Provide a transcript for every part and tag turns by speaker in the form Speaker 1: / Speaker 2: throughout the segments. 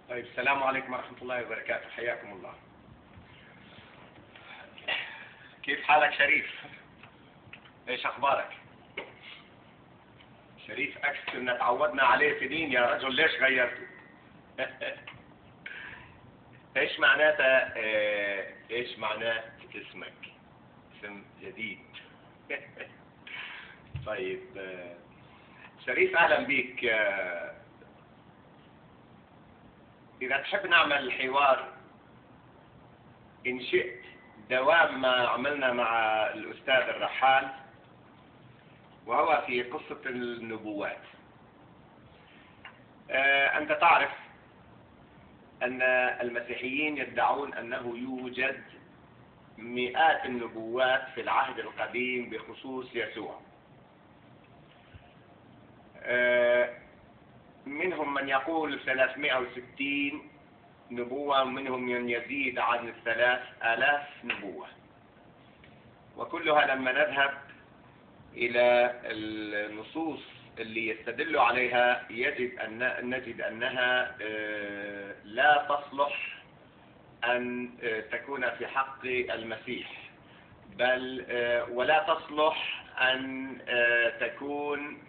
Speaker 1: طيب، السلام عليكم ورحمة الله وبركاته، حياكم الله. كيف حالك شريف؟ ايش اخبارك؟ شريف اكس كنا تعودنا عليه سنين يا رجل، ليش غيرته؟ ايش معناته؟ ايش معنات اسمك؟ اسم جديد. طيب، شريف اهلا بيك. اذا تحب نعمل حوار ان شئت، دوام ما عملنا مع الاستاذ الرحال وهو في قصة النبوات. أنت تعرف أن المسيحيين يدعون أنه يوجد مئات النبوات في العهد القديم بخصوص يسوع. منهم من يقول 360 نبوة، ومنهم من يزيد عن 3000 نبوة، وكلها لما نذهب إلى النصوص اللي يستدل عليها يجب أن نجد أنها لا تصلح أن تكون في حق المسيح، بل ولا تصلح أن تكون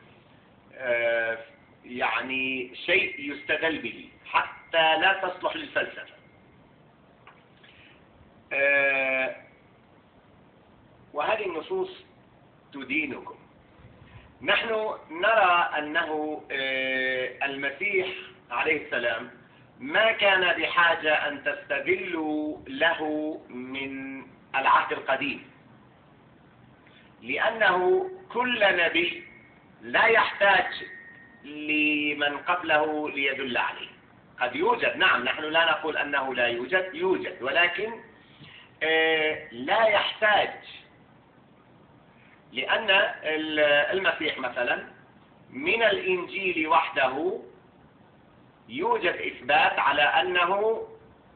Speaker 1: يعني شيء يستدل به، حتى لا تصلح للفلسفة. وهذه النصوص تدينكم. نحن نرى أنه المسيح عليه السلام ما كان بحاجة أن تستدلوا له من العهد القديم، لأنه كل نبي لا يحتاج لمن قبله ليدل عليه. قد يوجد، نعم، نحن لا نقول أنه لا يوجد، يوجد، ولكن لا يحتاج، لأن المسيح مثلا من الإنجيل وحده يوجد إثبات على أنه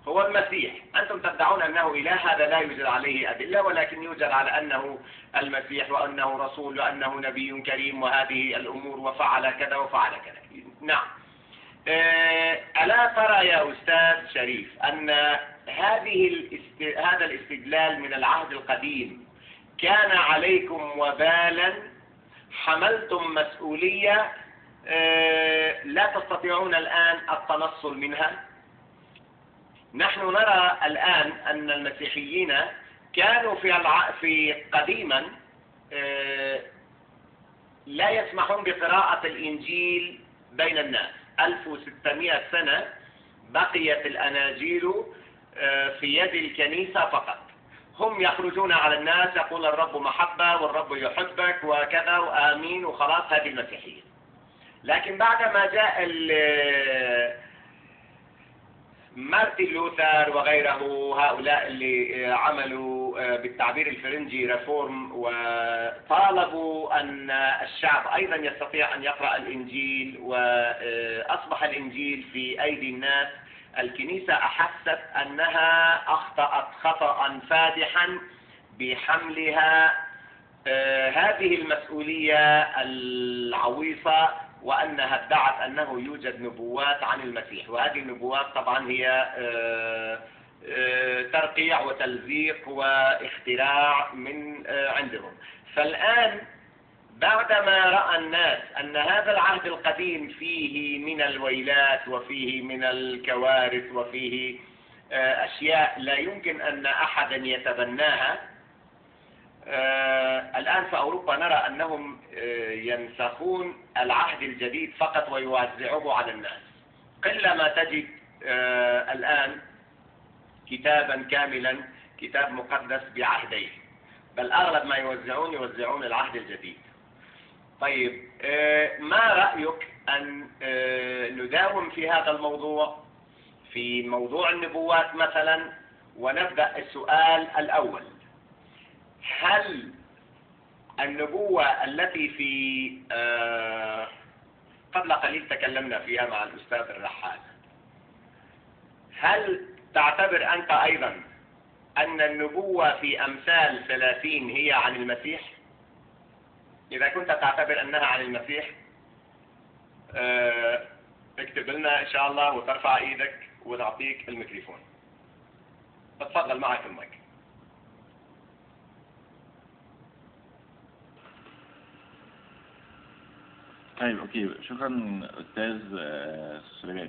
Speaker 1: هو المسيح. أنتم تدعون أنه إله، هذا لا يوجد عليه أدلة، ولكن يوجد على أنه المسيح وأنه رسول وأنه نبي كريم وهذه الأمور، وفعل كذا وفعل كذا. نعم. ألا ترى يا أستاذ شريف أن هذا الاستدلال من العهد القديم كان عليكم وبالا، حملتم مسؤولية لا تستطيعون الآن التنصل منها؟ نحن نرى الآن أن المسيحيين كانوا في قديما لا يسمحون بقراءة الإنجيل بين الناس. 1600 سنة بقيت الأناجيل في يد الكنيسة فقط. هم يخرجون على الناس يقول الرب محبة والرب يحبك وكذا وآمين وخلاص، هذه المسيحية. لكن بعدما جاء مارتن لوثر وغيره، هؤلاء اللي عملوا بالتعبير الفرنجي réforme، وطالبوا أن الشعب أيضا يستطيع أن يقرأ الإنجيل، وأصبح الإنجيل في أيدي الناس. الكنيسة أحست أنها أخطأت خطأ فادحا بحملها هذه المسؤولية العويصة، وأنها ادعت أنه يوجد نبوات عن المسيح، وهذه النبوات طبعا هي ترقيع وتلزيق واختراع من عندهم. فالآن بعدما رأى الناس أن هذا العهد القديم فيه من الويلات وفيه من الكوارث وفيه أشياء لا يمكن أن أحدا يتبناها، الآن في أوروبا نرى أنهم ينسخون العهد الجديد فقط ويوزعوه على الناس. قلما تجد الآن كتابا كاملا، كتاب مقدس بعهديه، بل أغلب ما يوزعون العهد الجديد. طيب، ما رأيك أن نداوم في هذا الموضوع، في موضوع النبوات مثلا، ونبدأ السؤال الأول: هل النبوة التي في قبل قليل تكلمنا فيها مع الأستاذ الرحال، هل تعتبر أنت أيضا أن النبوة في أمثال 30 هي عن المسيح؟ إذا كنت تعتبر أنها عن المسيح اكتب لنا إن شاء الله وترفع إيدك ونعطيك الميكروفون. تفضل معك المايك.
Speaker 2: طيب okay، شكرا استاذ سليمان.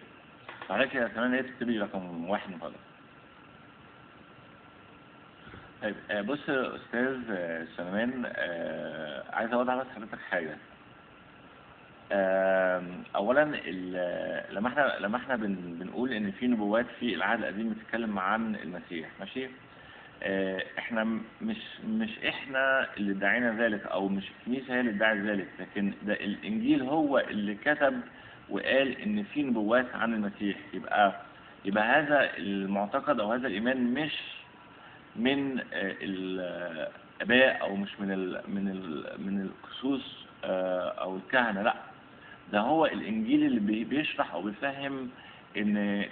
Speaker 2: معلش يا كمان تكتبي رقم 1 من فضلك. طيب بص يا استاذ سليمان، عايز اوضح بس حضرتك حاجة. اولا لما احنا بنقول ان في نبوات في العهد القديم بتتكلم عن المسيح، ماشي؟ احنا مش احنا اللي ادعينا ذلك، او مش الكنيسة هي اللي ادعت ذلك، لكن ده الانجيل هو اللي كتب وقال ان في نبوات عن المسيح. يبقى هذا المعتقد او هذا الايمان مش من الاباء او مش من القسوس او الكهنة، لا، ده هو الانجيل اللي بيشرح او بيفهم ان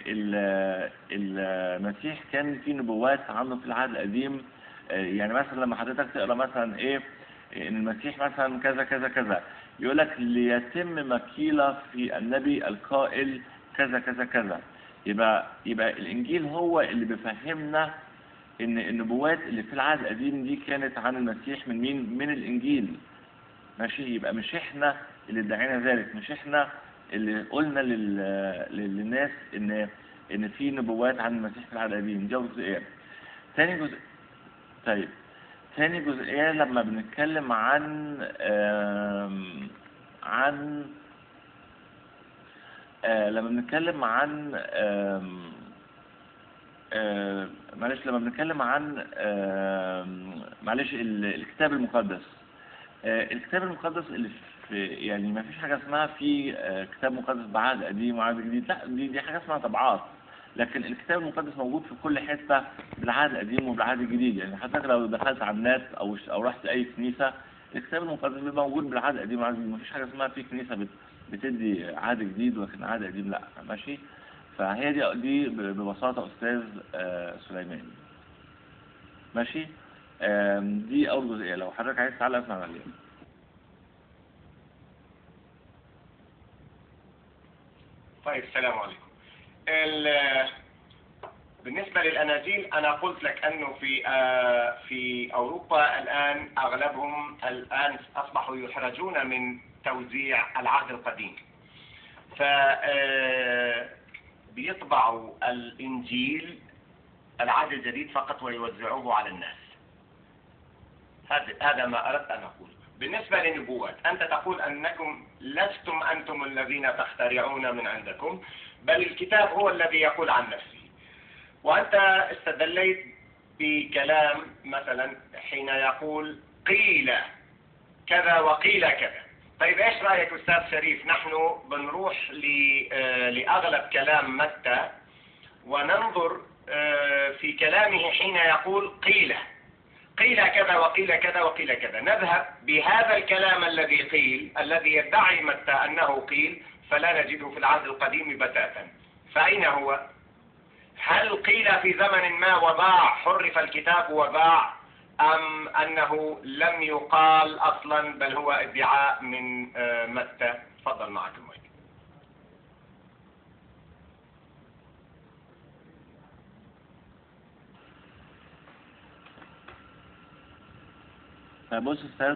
Speaker 2: المسيح كان في نبوات عنه في العهد القديم. يعني مثلا لما حضرتك تقرا مثلا ايه، ان المسيح مثلا كذا كذا كذا، يقول لك ليتم ما قيل في النبي القائل كذا كذا كذا. يبقى الانجيل هو اللي بيفهمنا ان النبوات اللي في العهد القديم دي كانت عن المسيح من مين؟ من الانجيل، ماشي؟ يبقى مش احنا اللي ادعينا ذلك، مش احنا اللي قلنا للناس ان في نبوات عن المسيح في العهد القديم. دي جزئية. ثاني جزء، طيب ثاني جزئية لما بنتكلم عن عن لما بنتكلم عن معلش لما بنتكلم عن معلش الكتاب المقدس، الكتاب المقدس اللي في، يعني ما فيش حاجة اسمها في كتاب مقدس بعهد قديم وعهد جديد، لا، دي حاجة اسمها طبعات، لكن الكتاب المقدس موجود في كل حتة بالعهد القديم وبالعهد الجديد. يعني حضرتك لو دخلت على النت او رحت اي كنيسة، الكتاب المقدس بيبقى موجود بالعهد القديم والعهد الجديد. ما فيش حاجة اسمها في كنيسة بتدي عهد جديد ولكن عهد قديم، لا، ماشي؟ فهي دي ببساطة استاذ سليمان، ماشي؟ دي اول جزئية. لو حضرتك عايز تعلق اسمع عليها.
Speaker 1: طيب السلام عليكم. بالنسبة للأناجيل أنا قلت لك أنه في أوروبا الآن أغلبهم الآن أصبحوا يحرجون من توزيع العهد القديم، ف بيطبعوا الإنجيل العهد الجديد فقط ويوزعوه على الناس. هذا ما أردت أن أقوله. بالنسبة للنبوات، أنت تقول أنكم لستم أنتم الذين تخترعون من عندكم، بل الكتاب هو الذي يقول عن نفسه. وأنت استدليت بكلام مثلا حين يقول قيل كذا وقيل كذا. طيب إيش رأيك أستاذ شريف؟ نحن بنروح لأغلب كلام متى وننظر في كلامه حين يقول قيل، قيل كذا وقيل كذا وقيل كذا. نذهب بهذا الكلام الذي قيل، الذي يدعي متى أنه قيل، فلا نجده في العهد القديم بتاتا. فأين هو؟ هل قيل في زمن ما وضاع، حرف الكتاب وضاع، أم أنه لم يقال أصلا بل هو ادعاء من متى؟ تفضل معك المايك.
Speaker 2: بص استاذ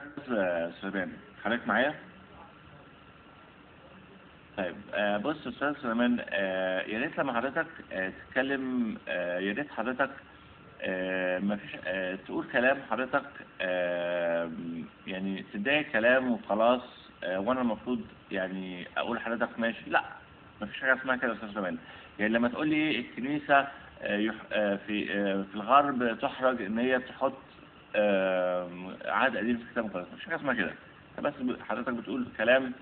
Speaker 2: سليمان، حضرتك معايا؟ طيب بص استاذ سليمان، يا ريت لما حضرتك تتكلم، يا ريت حضرتك ما فيش تقول كلام حضرتك، يعني تدعي كلام وخلاص، وانا المفروض يعني اقول حضرتك ماشي. لا، ما فيش حاجة اسمها كده يا استاذ سليمان. يعني لما تقول لي الكنيسة في الغرب تحرج ان هي تحط عهد قديم في الكتاب المقدس، مفيش حاجة اسمها كده. بس حضرتك بتقول كلام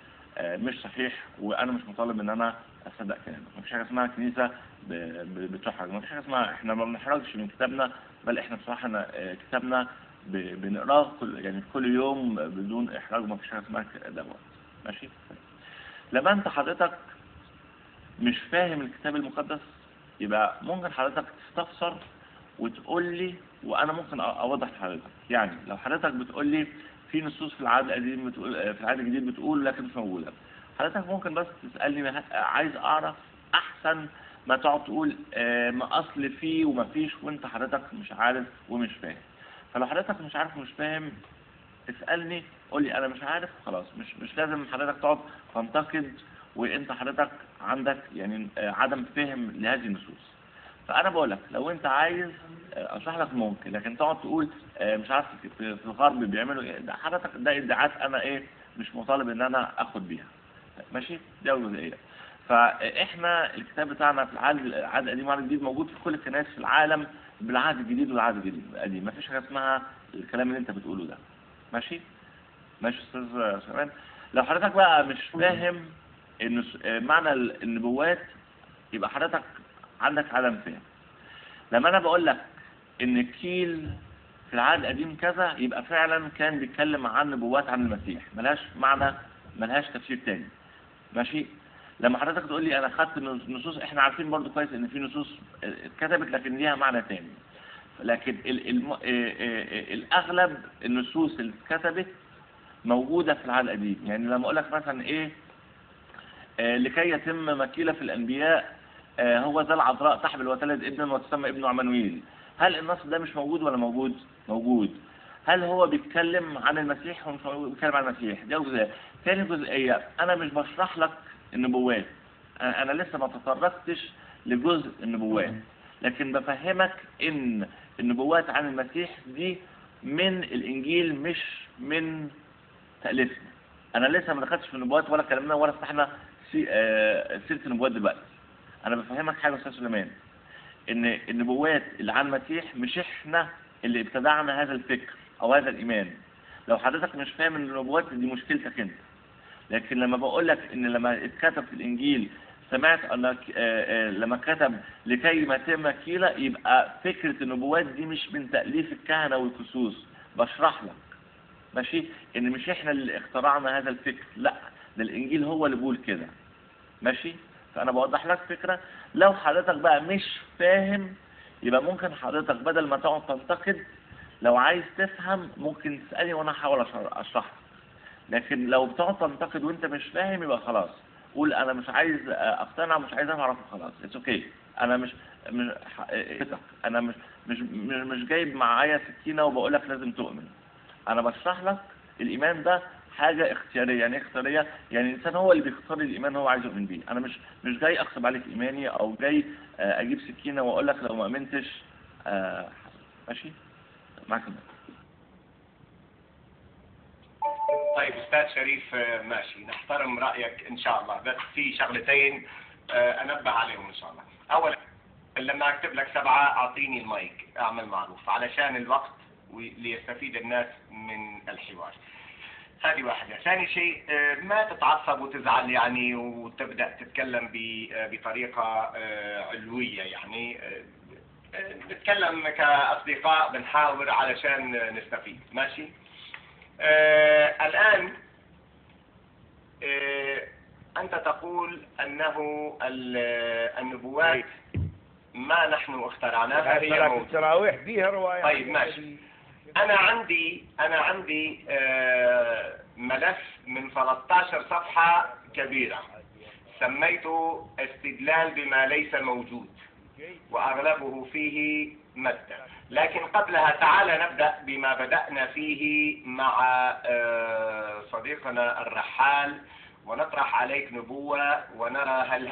Speaker 2: مش صحيح، وانا مش مطالب ان انا اصدق كلامك. مفيش حاجة اسمها كنيسة بتحرج، مفيش حاجة اسمها، احنا ما بنحرجش من كتابنا، بل احنا بصراحة كتابنا بنقراه كل يوم بدون احراج. مفيش حاجة اسمها دوت، ماشي؟ لما انت حضرتك مش فاهم الكتاب المقدس، يبقى ممكن حضرتك تستفسر وتقول لي، وانا ممكن اوضح لحضرتك. يعني لو حضرتك بتقول لي في نصوص في العهد القديم بتقول، في العهد الجديد بتقول لكن مش موجودة، حضرتك ممكن بس تسالني عايز اعرف احسن ما تقعد تقول ما اصل فيه وما فيش وانت حضرتك مش عارف ومش فاهم. فلو حضرتك مش عارف ومش فاهم اسألني، قول لي انا مش عارف، خلاص. مش لازم حضرتك تقعد تنتقد وانت حضرتك عندك يعني عدم فهم لهذه النصوص. فانا بقول لك لو انت عايز اشرح لك ممكن، لكن تقعد تقول مش عارف في الغرب بيعملوا ايه، ده حضرتك ده ادعاءات انا ايه مش مطالب ان انا اخد بيها. ماشي، دي اول جزئية. فاحنا الكتاب بتاعنا في العهد القديم والعهد الجديد موجود في كل الكنائس في العالم بالعهد الجديد والعهد القديم، مفيش حاجة اسمها الكلام اللي انت بتقوله ده. ماشي ماشي استاذ سليمان. لو حضرتك بقى مش فاهم معنى النبوات يبقى حضرتك عندك عدم فهم. لما انا بقول لك ان كيل في العهد القديم كذا، يبقى فعلا كان بيتكلم عن نبوات عن المسيح، ملهاش معنى، ملهاش تفسير تاني. ماشي. لما حضرتك تقول لي انا خدت نصوص، احنا عارفين برضو كويس ان في نصوص اتكتبت لكن ليها معنى تاني، لكن الاغلب النصوص اللي اتكتبت موجودة في العهد القديم. يعني لما اقول لك مثلا ايه، لكي يتم مكيلة في الانبياء، هو ذا العذراء تحمل وتلد ابنا وتسمى ابنه عمانويل، هل النص ده مش موجود ولا موجود؟ موجود. هل هو بيتكلم عن المسيح ومش بيتكلم عن المسيح؟ دي جزئية. ثاني جزئية، انا مش بشرح لك النبوات، انا لسه ما تطرقتش لجزء النبوات، لكن بفهمك ان النبوات عن المسيح دي من الانجيل مش من تأليفنا. انا لسه ما دخلتش في النبوات ولا كلامنا ولا فتحنا سيره النبوات دلوقتي. انا بفهمك حاجة يا استاذ سليمان، ان النبوات اللي عن المسيح مش احنا اللي ابتدعنا هذا الفكر او هذا الايمان. لو حضرتك مش فاهم النبوات دي مشكلتك انت. لكن لما بقول لك ان لما اتكتب في الانجيل سمعت ان لما كتب لكي ما تم كيلة، يبقى فكرة النبوات دي مش من تأليف الكهنة والكسوس. بشرح لك ماشي ان مش احنا اللي اخترعنا هذا الفكر، لا ده الانجيل هو اللي بيقول كده. ماشي. فانا بوضح لك فكرة. لو حضرتك بقى مش فاهم يبقى ممكن حضرتك بدل ما تقعد تنتقد، لو عايز تفهم ممكن تسألني وانا هحاول اشرح لك. لكن لو بتقعد تنتقد وانت مش فاهم يبقى خلاص قول انا مش عايز اقتنع، مش عايز اعرف، خلاص it's okay. انا مش مش انا مش مش مش جايب معايا سكينة وبقول لك لازم تؤمن. انا بشرح لك الايمان ده حاجة اختيارية. يعني ايه اختيارية؟ يعني الانسان هو اللي بيختار الايمان هو عايز يؤمن بيه. انا مش جاي اغصب عليك ايماني او جاي اجيب سكينة واقول لك لو ما امنتش. ماشي معاك.
Speaker 1: طيب استاذ شريف، ماشي، نحترم رايك ان شاء الله، بس في شغلتين انبه عليهم ان شاء الله. اولا لما اكتب لك 7 اعطيني المايك، اعمل معروف علشان الوقت وليستفيد الناس من الحوار. هذه واحدة. ثاني شيء، ما تتعصب وتزعل يعني وتبدأ تتكلم بطريقة علوية، يعني نتكلم كأصدقاء، بنحاور علشان نستفيد. ماشي. الآن أنت تقول أنه النبوات ما نحن اخترعناها هي موجودة.
Speaker 3: التراويح فيها رواية.
Speaker 1: طيب ماشي. أنا عندي ملف من 13 صفحة كبيرة سميته استدلال بما ليس موجود، وأغلبه فيه مادة. لكن قبلها تعال نبدأ بما بدأنا فيه مع صديقنا الرحال، ونطرح عليك نبوة ونرى هل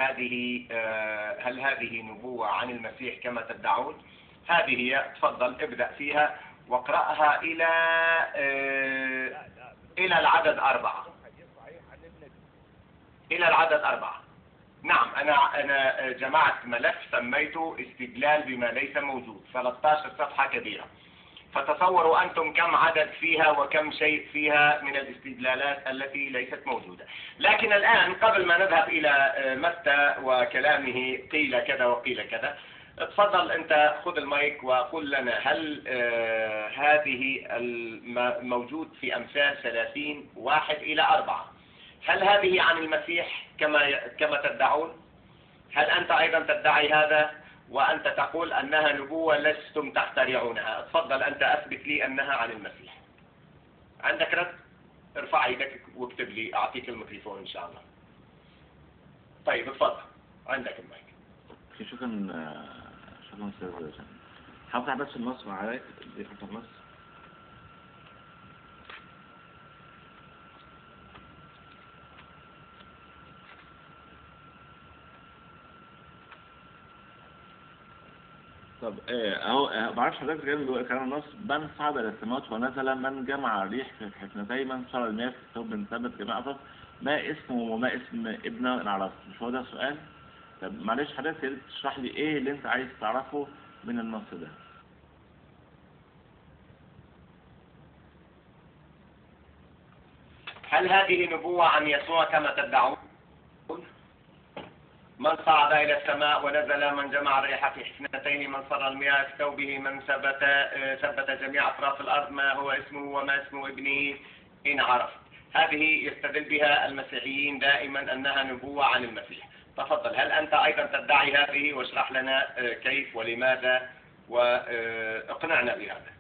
Speaker 1: هذه نبوة عن المسيح كما تدعون. هذه هي، تفضل ابدأ فيها واقرأها إلى العدد 4. إلى العدد 4. نعم، أنا جمعت ملف سميته استدلال بما ليس موجود، 13 صفحة كبيرة. فتصوروا أنتم كم عدد فيها وكم شيء فيها من الاستدلالات التي ليست موجودة. لكن الآن قبل ما نذهب إلى متى وكلامه قيل كذا وقيل كذا، تفضل أنت خذ المايك وقل لنا هل هذه الموجود في أمثال 30 1-4 هل هذه عن المسيح كما تدعون؟ هل أنت أيضا تدعي هذا وأنت تقول أنها نبوة لستم تخترعونها؟ تفضل أنت أثبت لي أنها عن المسيح. عندك رد؟ ارفع يدك واكتب لي، أعطيك الميكروفون إن شاء الله. طيب تفضل، عندك المايك.
Speaker 2: okay، شكرا، شكرا استاذ هشام. هفتح بس النص معاك، دي هفتح النص. طب اهو، معرفش حضرتك جايب كلام النص: من صعد الى السماوات ونزل، من جمع الريح في حفنتين، من صار المياه في ثوب، من ثبت جميع أطراف، ما اسمه وما اسم ابنه ان عرفت. مش هو ده السؤال؟ طب معلش حضرتك يا ريت تشرح لي ايه اللي انت عايز تعرفه من النص ده.
Speaker 1: هل هذه نبوة عن يسوع كما تدعون؟ من صعد إلى السماء ونزل، من جمع الريح في حفنتين، من صر المياه في ثوبه، من ثبت جميع أطراف الأرض، ما هو اسمه وما اسم ابنه إن عرفت. هذه يستدل بها المسيحيين دائما أنها نبوة عن المسيح. تفضل، هل أنت أيضا تدعي هذه؟ واشرح لنا كيف ولماذا، واقنعنا بهذا.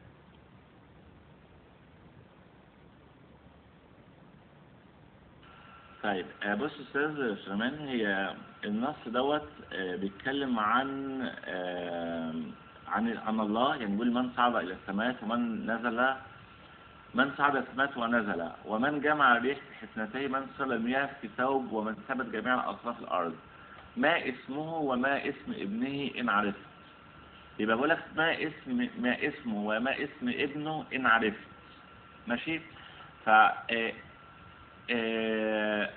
Speaker 2: طيب بص استاذ سليمان، هي النص دوت بيتكلم عن عن الله، يعني بيقول من صعد الى السماوات ومن نزل، من صعد السماوات ونزل، ومن جمع الريح في حفنتين، من صل المياه في ثوب، ومن ثبت جميع اطراف الارض، ما اسمه وما اسم ابنه ان عرفت. يبقى بقول لك ما اسمه وما اسم ابنه ان عرفت. ماشي؟ ف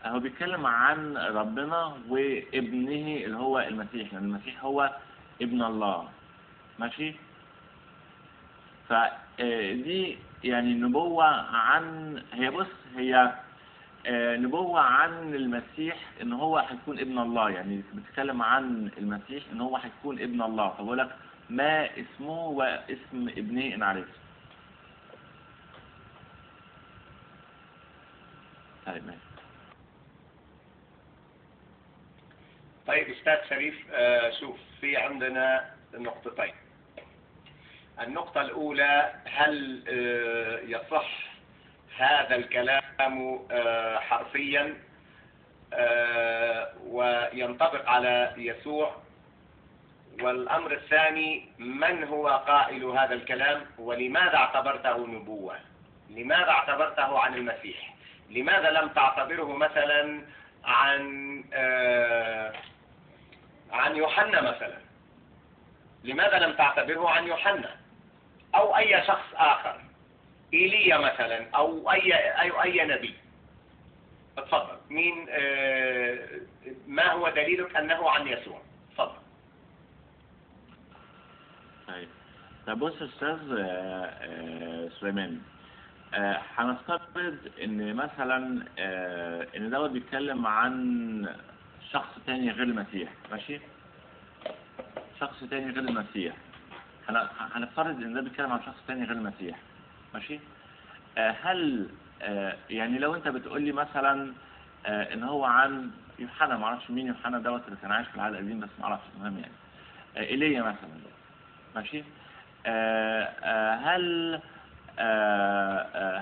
Speaker 2: هو بيتكلم عن ربنا وابنه اللي هو المسيح، لأن المسيح هو ابن الله. ماشي؟ فدي يعني نبوة عن، هي بص هي نبوة عن المسيح ان هو هيكون ابن الله، يعني بتتكلم عن المسيح ان هو هيكون ابن الله، فبقول لك ما اسمه واسم ابنه ان عرفت. طيب ماشي.
Speaker 1: طيب استاذ شريف، شوف، في عندنا نقطتين. النقطة الأولى، هل يصح هذا الكلام حرفيا وينطبق على يسوع؟ والأمر الثاني، من هو قائل هذا الكلام ولماذا اعتبرته نبوة؟ لماذا اعتبرته عن المسيح؟ لماذا لم تعتبره مثلا عن يوحنا مثلا؟ لماذا لم تعتبره عن يوحنا أو أي شخص آخر، إيليا مثلا، أو أي نبي؟ اتفضل، مين ما هو دليلك أنه عن يسوع؟ اتفضل.
Speaker 2: طيب طب بص أستاذ سليمان، هنفترض ان مثلا ان دوت بيتكلم عن شخص تاني غير المسيح. ماشي؟ شخص تاني غير المسيح، هنفترض ان ده بيتكلم عن شخص تاني غير المسيح. ماشي؟ هل يعني لو انت بتقول لي مثلا ان هو عن يوحنا، معرفش مين يوحنا دوت اللي كان عايش في العهد القديم، بس معرفش، المهم يعني ايليا مثلا. ماشي؟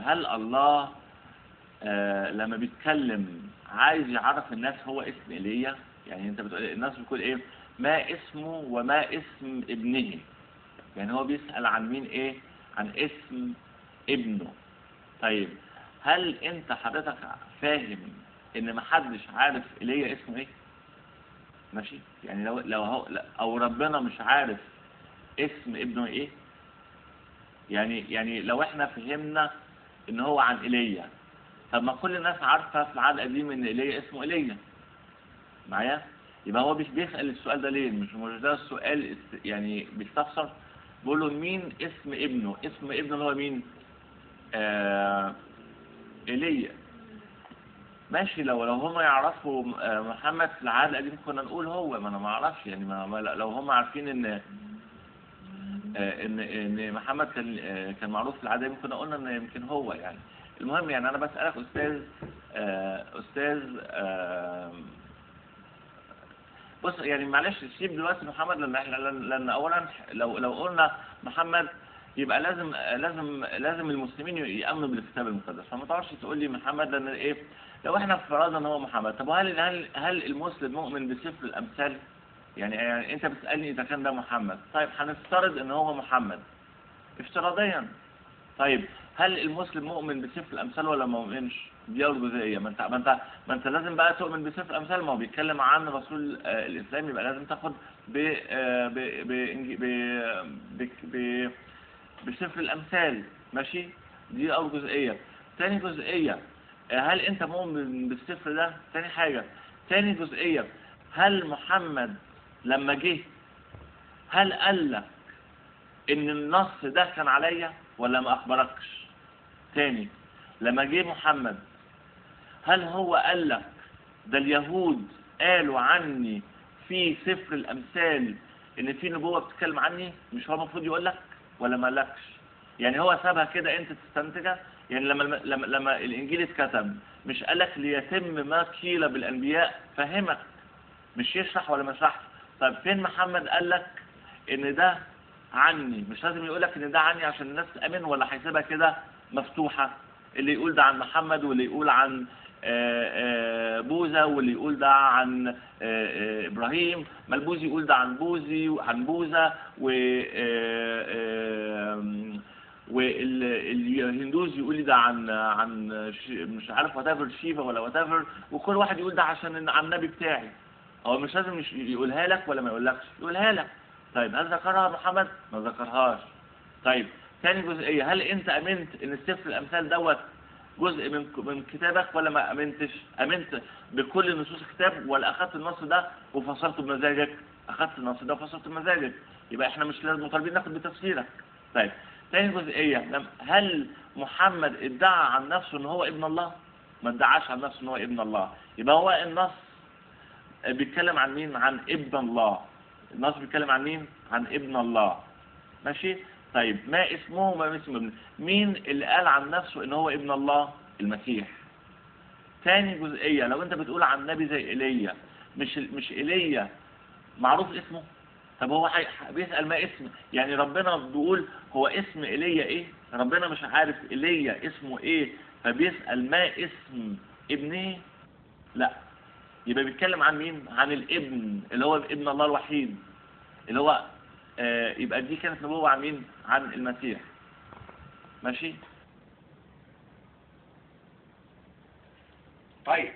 Speaker 2: هل الله لما بيتكلم عايز يعرف الناس هو اسم ايليا؟ يعني انت بتقول الناس بتقول ايه؟ ما اسمه وما اسم ابنه، يعني هو بيسأل عن مين؟ ايه؟ عن اسم ابنه. طيب هل انت حضرتك فاهم ان محدش عارف ايليا اسمه ايه؟ ماشي؟ يعني لو هو او ربنا مش عارف اسم ابنه ايه؟ يعني لو احنا فهمنا ان هو عن ايليا، طب ما كل الناس عارفه في العهد القديم ان ايليا اسمه ايليا. معايا؟ يبقى هو مش بيسأل السؤال ده ليه؟ مش ده السؤال، يعني بيستفسر، بيقول له مين اسم ابنه؟ اسم ابنه اللي هو مين؟ ايليا. ماشي، لو هم يعرفوا محمد في العهد القديم كنا نقول هو، ما انا ما اعرفش يعني، ما لو هم عارفين ان ان ان محمد كان معروف في العهد القديم كنا قلنا ان يمكن هو يعني. المهم يعني انا بسألك استاذ بص يعني معلش سيب دلوقتي محمد، لان احنا لان اولا لو قلنا محمد يبقى لازم لازم لازم المسلمين يامنوا بالكتاب المقدس، فما تعرفش تقول لي محمد، لان ايه لو احنا فرضنا ان هو محمد، طب هل المسلم مؤمن بسفر الامثال؟ يعني انت بتسألني اذا كان ده محمد، طيب هنفترض ان هو محمد افتراضيا. طيب هل المسلم مؤمن بسفر الامثال ولا ما مؤمنش؟ دي اول جزئية. ما انت لازم بقى تؤمن بسفر الامثال، ما هو بيتكلم عن رسول الاسلام، يبقى لازم تاخد ب ب ب ب ب بسفر الامثال. ماشي، دي اول جزئية. تاني جزئية، هل انت مؤمن بالسفر ده؟ تاني حاجة. تاني جزئية، هل محمد لما جه هل قال لك ان النص ده كان عليا ولا ما اخبركش؟ تاني، لما جه محمد هل هو قال لك ده اليهود قالوا عني في سفر الامثال ان في نبوة بتتكلم عني؟ مش هو المفروض يقول لك ولا ما قالكش؟ يعني هو سابها كده انت تستنتجها؟ يعني لما الانجيل اتكتب مش قالك ليتم ما قيل بالانبياء؟ فهمك، مش يشرح ولا ما يشرحش. طيب فين محمد قال لك ان ده عني؟ مش لازم يقول لك ان ده عني عشان الناس تامن، ولا هيسيبها كده مفتوحة؟ اللي يقول ده عن محمد، واللي يقول عن بوذا، واللي يقول ده عن ابراهيم، ما البوذي يقول ده عن بوذي وعن بوذا، و والهندوز يقول لي ده عن مش عارف whatever شيفا ولا whatever، وكل واحد يقول ده عشان عن النبي بتاعي. هو مش لازم يقولها لك ولا ما يقولكش، يقولها لك. طيب هل ذكرها محمد؟ ما ذكرهاش. طيب ثاني جزئية، هل انت امنت ان السفر الامثال دوت جزء من كتابك ولا ما امنتش؟ امنت بكل نصوص الكتاب ولا اخذت النص ده وفصلته بمزاجك؟ اخذت النص ده وفصلته بمزاجك، يبقى احنا مش لازم مطالبين ناخد بتفسيرك. طيب ثاني جزئية، هل محمد ادعى عن نفسه ان هو ابن الله؟ ما ادعاش عن نفسه ان هو ابن الله. يبقى هو النص بيتكلم عن مين؟ عن ابن الله. النص بيتكلم عن مين؟ عن ابن الله. ماشي؟ طيب ما اسمه وما اسم ابنه؟ مين اللي قال عن نفسه ان هو ابن الله؟ المسيح. ثاني جزئية، لو انت بتقول عن نبي زي ايليا، مش ايليا معروف اسمه؟ طب هو بيسأل ما اسم، يعني ربنا بيقول هو اسم ايليا ايه؟ ربنا مش عارف ايليا اسمه ايه فبيسأل ما اسم ابنه؟ لا، يبقى بيتكلم عن مين؟ عن الابن اللي هو ابن الله الوحيد، اللي هو يبقى دي كانت نبوة عن مين؟ عن المسيح. ماشي؟
Speaker 1: طيب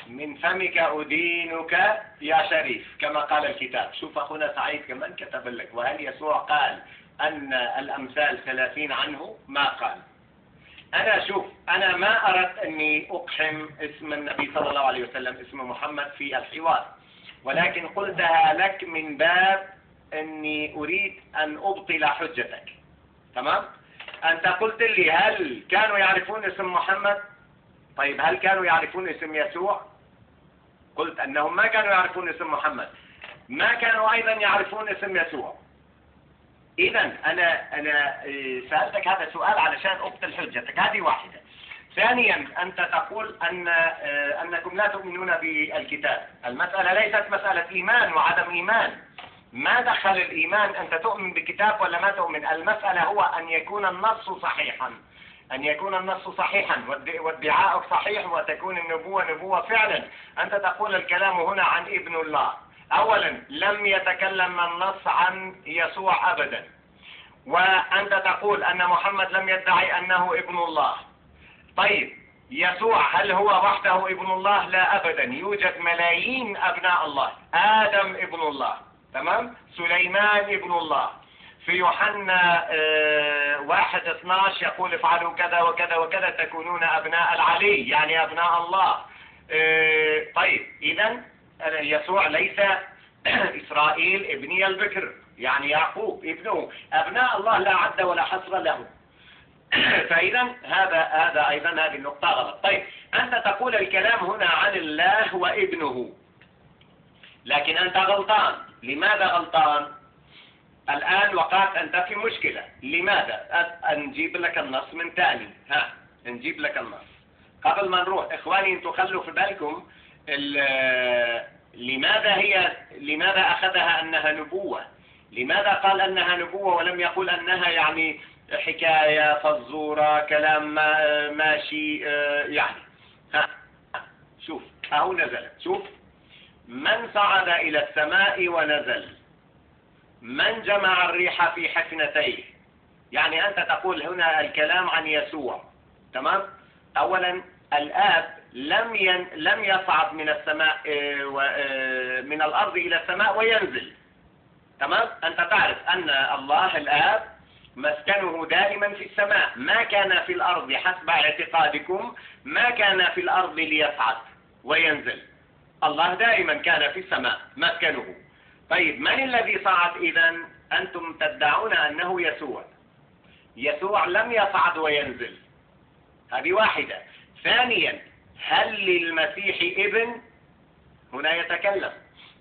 Speaker 1: من فمك أدينك يا شريف كما قال الكتاب. شوف أخونا سعيد كمان كتب لك، وهل يسوع قال أن الأمثال 30 عنه؟ ما قال. أنا شوف، أنا ما أردت أني أقحم اسم النبي صلى الله عليه وسلم، اسم محمد في الحوار، ولكن قلتها لك من باب أني أريد أن أبطل حجتك. تمام؟ أنت قلت لي هل كانوا يعرفون اسم محمد؟ طيب هل كانوا يعرفون اسم يسوع؟ قلت أنهم ما كانوا يعرفون اسم محمد، ما كانوا أيضا يعرفون اسم يسوع. إذا أنا سألتك هذا السؤال علشان أبطل حجتك، هذه واحدة. ثانيا، أنت تقول أنكم لا تؤمنون بالكتاب. المسألة ليست مسألة إيمان وعدم إيمان. ما دخل الإيمان أنت تؤمن بكتاب ولا ما تؤمن؟ المسألة هو أن يكون النص صحيحا، أن يكون النص صحيحا وادعاءك صحيح وتكون النبوة نبوة فعلا. أنت تقول الكلام هنا عن ابن الله. أولا لم يتكلم النص عن يسوع أبدا، وأنت تقول أن محمد لم يدعي أنه ابن الله. طيب يسوع هل هو وحده ابن الله؟ لا أبدا، يوجد ملايين أبناء الله. آدم ابن الله، تمام؟ سليمان ابن الله. في يوحنا 1:12 يقول افعلوا كذا وكذا وكذا تكونون أبناء العلي، يعني أبناء الله. طيب إذا يسوع ليس إسرائيل ابني البكر، يعني يعقوب ابنه. أبناء الله لا عد ولا حصر له. فإذا هذا أيضا هذه النقطة غلط. طيب أنت تقول الكلام هنا عن الله وابنه، لكن أنت غلطان. لماذا غلطان؟ الآن وقعت أنت في مشكلة. لماذا؟ نجيب لك النص من تاني. ها، نجيب لك النص قبل ما نروح. إخواني أنتم خلوا في بالكم لماذا أخذها أنها نبوة؟ لماذا قال أنها نبوة ولم يقول أنها يعني حكاية فزورة كلام ماشي يعني؟ ها شوف أهو نزلت. شوف من صعد إلى السماء ونزل؟ من جمع الريح في حفنتيه؟ يعني أنت تقول هنا الكلام عن يسوع، تمام؟ أولا الآب لم يصعد من السماء، من الأرض إلى السماء وينزل، تمام؟ أنت تعرف أن الله الآب مسكنه دائما في السماء، ما كان في الأرض حسب اعتقادكم، ما كان في الأرض ليصعد وينزل، الله دائما كان في السماء مسكنه. طيب من الذي صعد إذن؟ أنتم تدعون أنه يسوع. يسوع لم يصعد وينزل، هذه واحدة. ثانيا، هل للمسيح ابن؟ هنا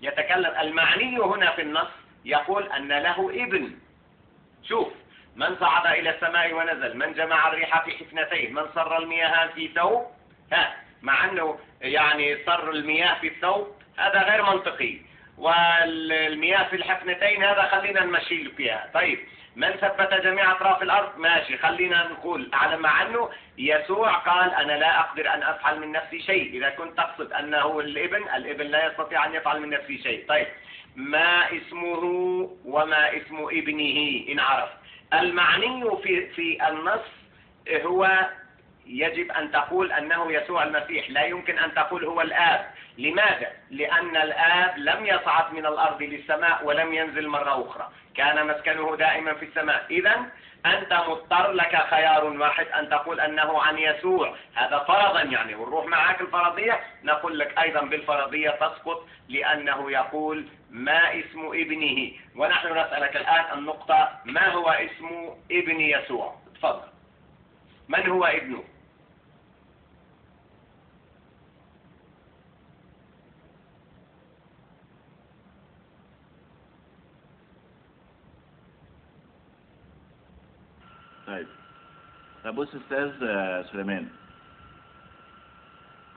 Speaker 1: يتكلم المعني هنا في النص، يقول أن له ابن. شوف، من صعد إلى السماء ونزل، من جمع الريح في حفنتيه، من صر المياه في ثوب. ها، مع أنه يعني صر المياه في الثوب هذا غير منطقي، والمياه في الحفنتين هذا خلينا نمشي فيها. طيب، من ثبت جميع أطراف الأرض؟ ماشي، خلينا نقول على مع أنه يسوع قال أنا لا أقدر أن أفعل من نفسي شيء. إذا كنت تقصد أنه الابن، الابن لا يستطيع أن يفعل من نفسه شيء. طيب، ما اسمه وما اسم ابنه إن عرف؟ المعني في النص هو يجب أن تقول أنه يسوع المسيح، لا يمكن أن تقول هو الآب. لماذا؟ لأن الآب لم يصعد من الأرض للسماء ولم ينزل مرة أخرى، كان مسكنه دائما في السماء. إذن أنت مضطر، لك خيار واحد أن تقول أنه عن يسوع، هذا فرضا يعني، ونروح معاك الفرضية، نقول لك أيضا بالفرضية تسقط، لأنه يقول ما اسم ابنه، ونحن نسألك الآن النقطة، ما هو اسم ابن يسوع؟ تفضل، من هو ابنه؟
Speaker 2: طيب، طب بص استاذ سليمان،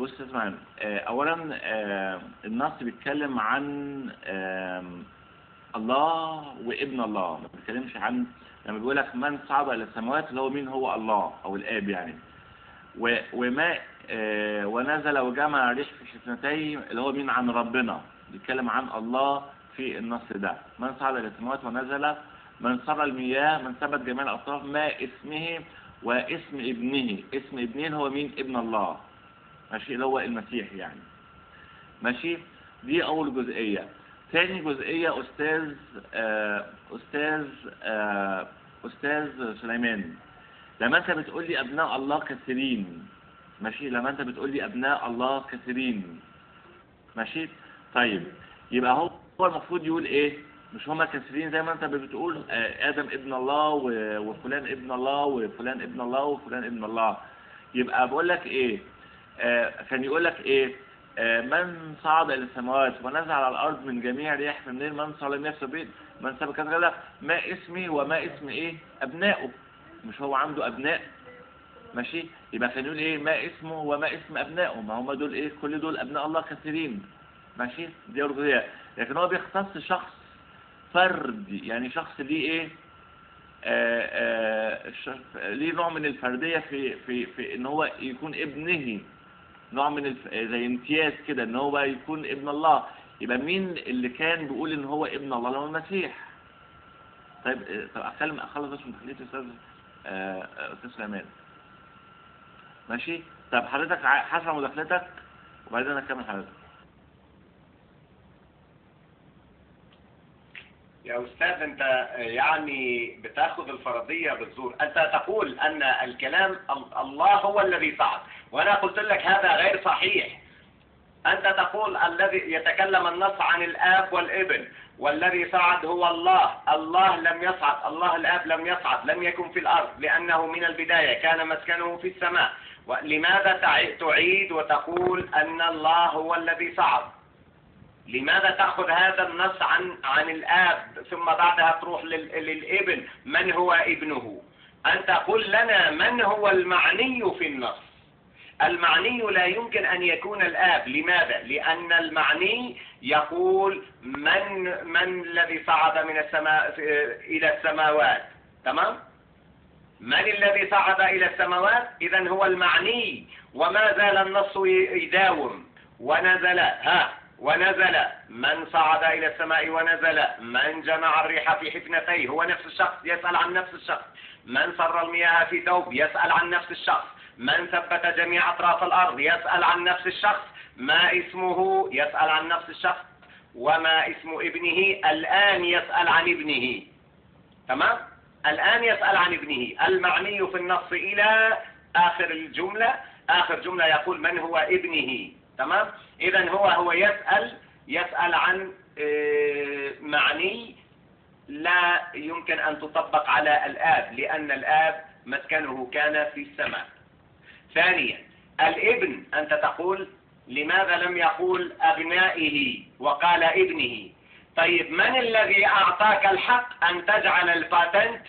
Speaker 2: بص اسمع، اولا النص بيتكلم عن الله وابن الله، ما بيتكلمش عن، لما بيقول لك من صعد الى السماوات اللي هو مين؟ هو الله او الاب يعني، وما ونزل وجمع ريح في حفنتيه اللي هو مين؟ عن ربنا، بيتكلم عن الله في النص ده. من صعد الى السماوات ونزل، من صر المياه، من ثبت جميع الأطراف، ما اسمه واسم ابنه. اسم ابنه هو مين؟ ابن الله، ماشي، اللي هو المسيح يعني، ماشي. دي أول جزئية. ثاني جزئية أستاذ أستاذ أستاذ سليمان، لما أنت بتقول لي أبناء الله كثيرين، ماشي، لما أنت بتقول لي أبناء الله كثيرين، ماشي، طيب يبقى هو المفروض يقول إيه؟ مش هما كثيرين زي ما انت بتقول، ادم ابن الله وفلان ابن الله وفلان ابن الله وفلان ابن الله. يبقى بقول لك ايه؟ كان يقول لك ايه؟ من صعد الى السماوات ونزل على الارض من جميع رياح من الليل، من صلى نفسه بيت، من سبق كذا كذا، ما اسمي وما اسم ايه؟ ابنائه. مش هو عنده ابناء؟ ماشي، يبقى كان يقول ايه؟ ما اسمه وما اسم ابنائه، ما هما دول ايه؟ كل دول ابناء الله كثيرين، ماشي، دي ارجويه. لكن هو بيختص شخص فردي، يعني شخص ليه ايه؟ ليه نوع من الفردية في في في ان هو يكون ابنه، نوع من زي امتياز كده ان هو يكون ابن الله. يبقى مين اللي كان بيقول ان هو ابن الله؟ هو المسيح. طيب، طب اتكلم اخلص بس من تخلية استاذ استاذ سليمان، ماشي. طب حضرتك هسمع مداخلتك وبعدين انا اكمل حضرتك.
Speaker 1: يا أستاذ أنت يعني بتاخذ الفرضية بالزور. أنت تقول أن الكلام الله هو الذي صعد، وأنا قلت لك هذا غير صحيح. أنت تقول الذي يتكلم النص عن الآب والابن، والذي صعد هو الله. الله لم يصعد، الله الآب لم يصعد، لم يكن في الأرض، لأنه من البداية كان مسكنه في السماء. لماذا تعيد وتقول أن الله هو الذي صعد؟ لماذا تأخذ هذا النص عن الآب ثم بعدها تروح للابن؟ من هو ابنه؟ أنت قل لنا من هو المعني في النص. المعني لا يمكن أن يكون الآب. لماذا؟ لأن المعني يقول من الذي صعد من السماء إلى السماوات، تمام؟ من الذي صعد إلى السماوات؟ إذن هو المعني، وما زال النص يداوم ونزل، ها، ونزل، من صعد إلى السماء ونزل، من جمع الريح في حفنتيه، هو نفس الشخص يسأل عن نفس الشخص. من سر المياه في ثوب، يسأل عن نفس الشخص. من ثبت جميع أطراف الأرض، يسأل عن نفس الشخص. ما اسمه، يسأل عن نفس الشخص. وما اسم ابنه، الآن يسأل عن ابنه. تمام؟ الآن يسأل عن ابنه المعني في النص إلى آخر الجملة. آخر جملة يقول من هو ابنه. تمام؟ إذن هو يسأل عن معني لا يمكن أن تطبق على الآب، لأن الآب مسكنه كان في السماء. ثانيا، الابن، أنت تقول لماذا لم يقول أبنائه وقال ابنه؟ طيب، من الذي أعطاك الحق أن تجعل الباتنت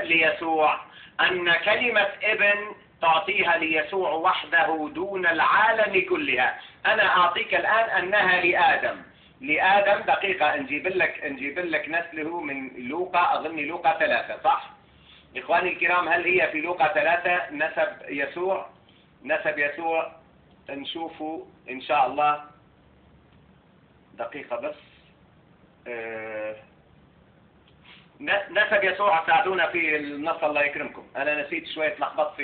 Speaker 1: ليسوع؟ أن كلمة ابن تعطيها ليسوع وحده دون العالم كلها. أنا أعطيك الآن أنها لآدم. لآدم، دقيقة نجيب لك نسله من لوقا، أظن لوقا 3، صح؟ إخواني الكرام، هل هي في لوقا 3 نسب يسوع؟ نسب يسوع نشوفه إن شاء الله. دقيقة بس. نسب يسوع، ساعدونا في النص الله يكرمكم، أنا نسيت شوية، لخبطت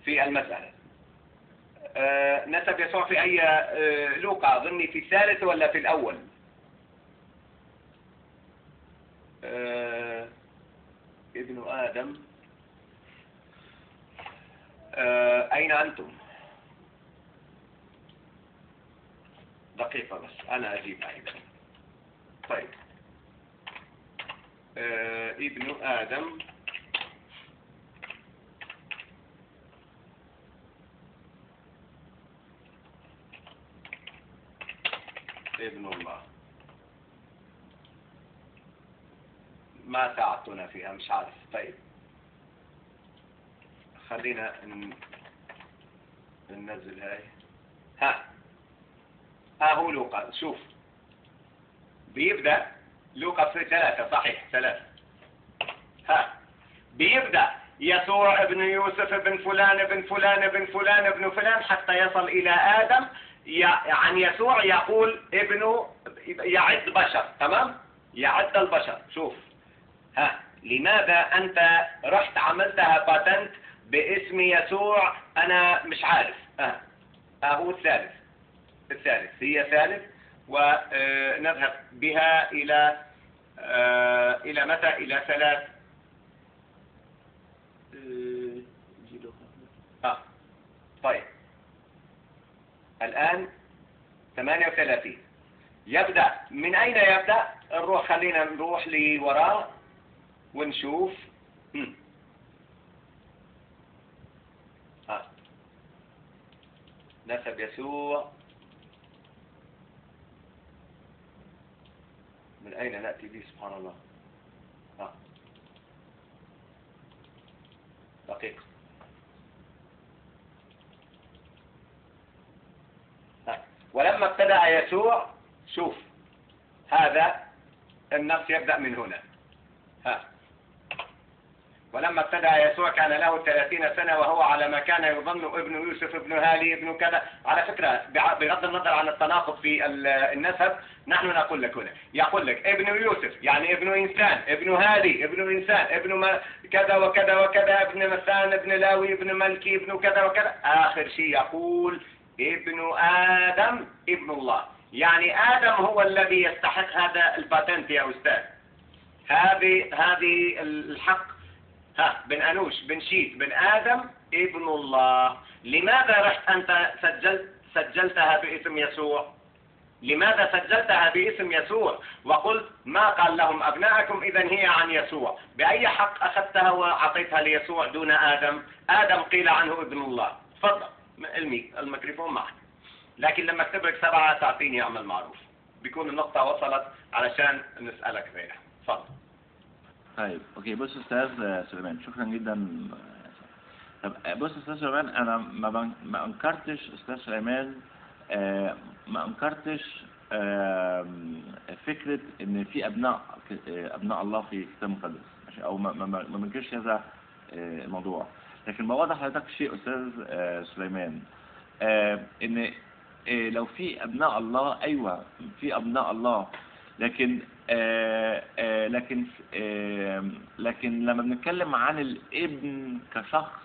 Speaker 1: في المسألة. نسب يسوع في أي لوقا؟ أظني في الثالث ولا في الأول؟ ابن آدم، أين أنتم؟ دقيقة بس أنا أجيب أيضا. طيب، ابن آدم، ابن الله، ما ساعدتنا فيها، مش عارف. طيب، خلينا ننزل هاي. ها هو لوقا، شوف بيبدأ لوقا في 3، صحيح 3. ها بيبدأ يسوع ابن يوسف ابن فلان ابن فلان ابن فلان ابن فلان حتى يصل إلى آدم. عن يسوع يقول ابنه، يعد بشر. تمام؟ يعد البشر. شوف، ها لماذا أنت رحت عملتها باتنت باسم يسوع؟ أنا مش عارف. هو الثالث، الثالث هي ثالث، ونذهب بها إلى متى؟ إلى 3. طيب، الآن 38. يبدأ من أين يبدأ؟ نروح، خلينا نروح لوراء ونشوف. نسب يسوع من أين نأتي به؟ سبحان الله. دقيقة. ولما ابتدأ يسوع، شوف هذا النص يبدأ من هنا. ولما ابتدأ يسوع كان له 30 سنة، وهو على ما كان يظن ابن يوسف ابن هالي ابن كذا. على فكرة، بغض النظر عن التناقض في النسب، نحن نقول لك هنا، يقول لك ابن يوسف يعني ابن إنسان، ابن هالي ابن إنسان، ابن ما كذا وكذا وكذا، ابن مسان، ابن لاوي، ابن ملكي، ابن كذا وكذا. آخر شيء يقول ابن آدم ابن الله. يعني آدم هو الذي يستحق هذا الباتنت يا أستاذ. هذه الحق. بن أنوش بن شيت بن آدم ابن الله. لماذا رحت أنت سجلتها باسم يسوع؟ لماذا سجلتها باسم يسوع وقلت ما قال لهم أبناءكم؟ إذن هي عن يسوع. بأي حق أخذتها وأعطيتها ليسوع دون آدم؟ آدم قيل عنه ابن الله. تفضل، الميكروفون معك. لكن لما اكتب لك 7 تعطيني اعمل معروف، بيكون النقطة وصلت علشان نسألك غيرها. تفضل.
Speaker 2: طيب okay، بص استاذ سليمان، شكرا جدا. طب بص استاذ سليمان، انا ما انكرتش استاذ سليمان، ما انكرتش فكرة ان في ابناء الله في الكتاب المقدس، ماشي، او ما بنكرش هذا الموضوع. لكن بوضح لحضرتك شيء استاذ سليمان، ان لو في ابناء الله، ايوه في ابناء الله، لكن لكن لكن لما بنتكلم عن الابن كشخص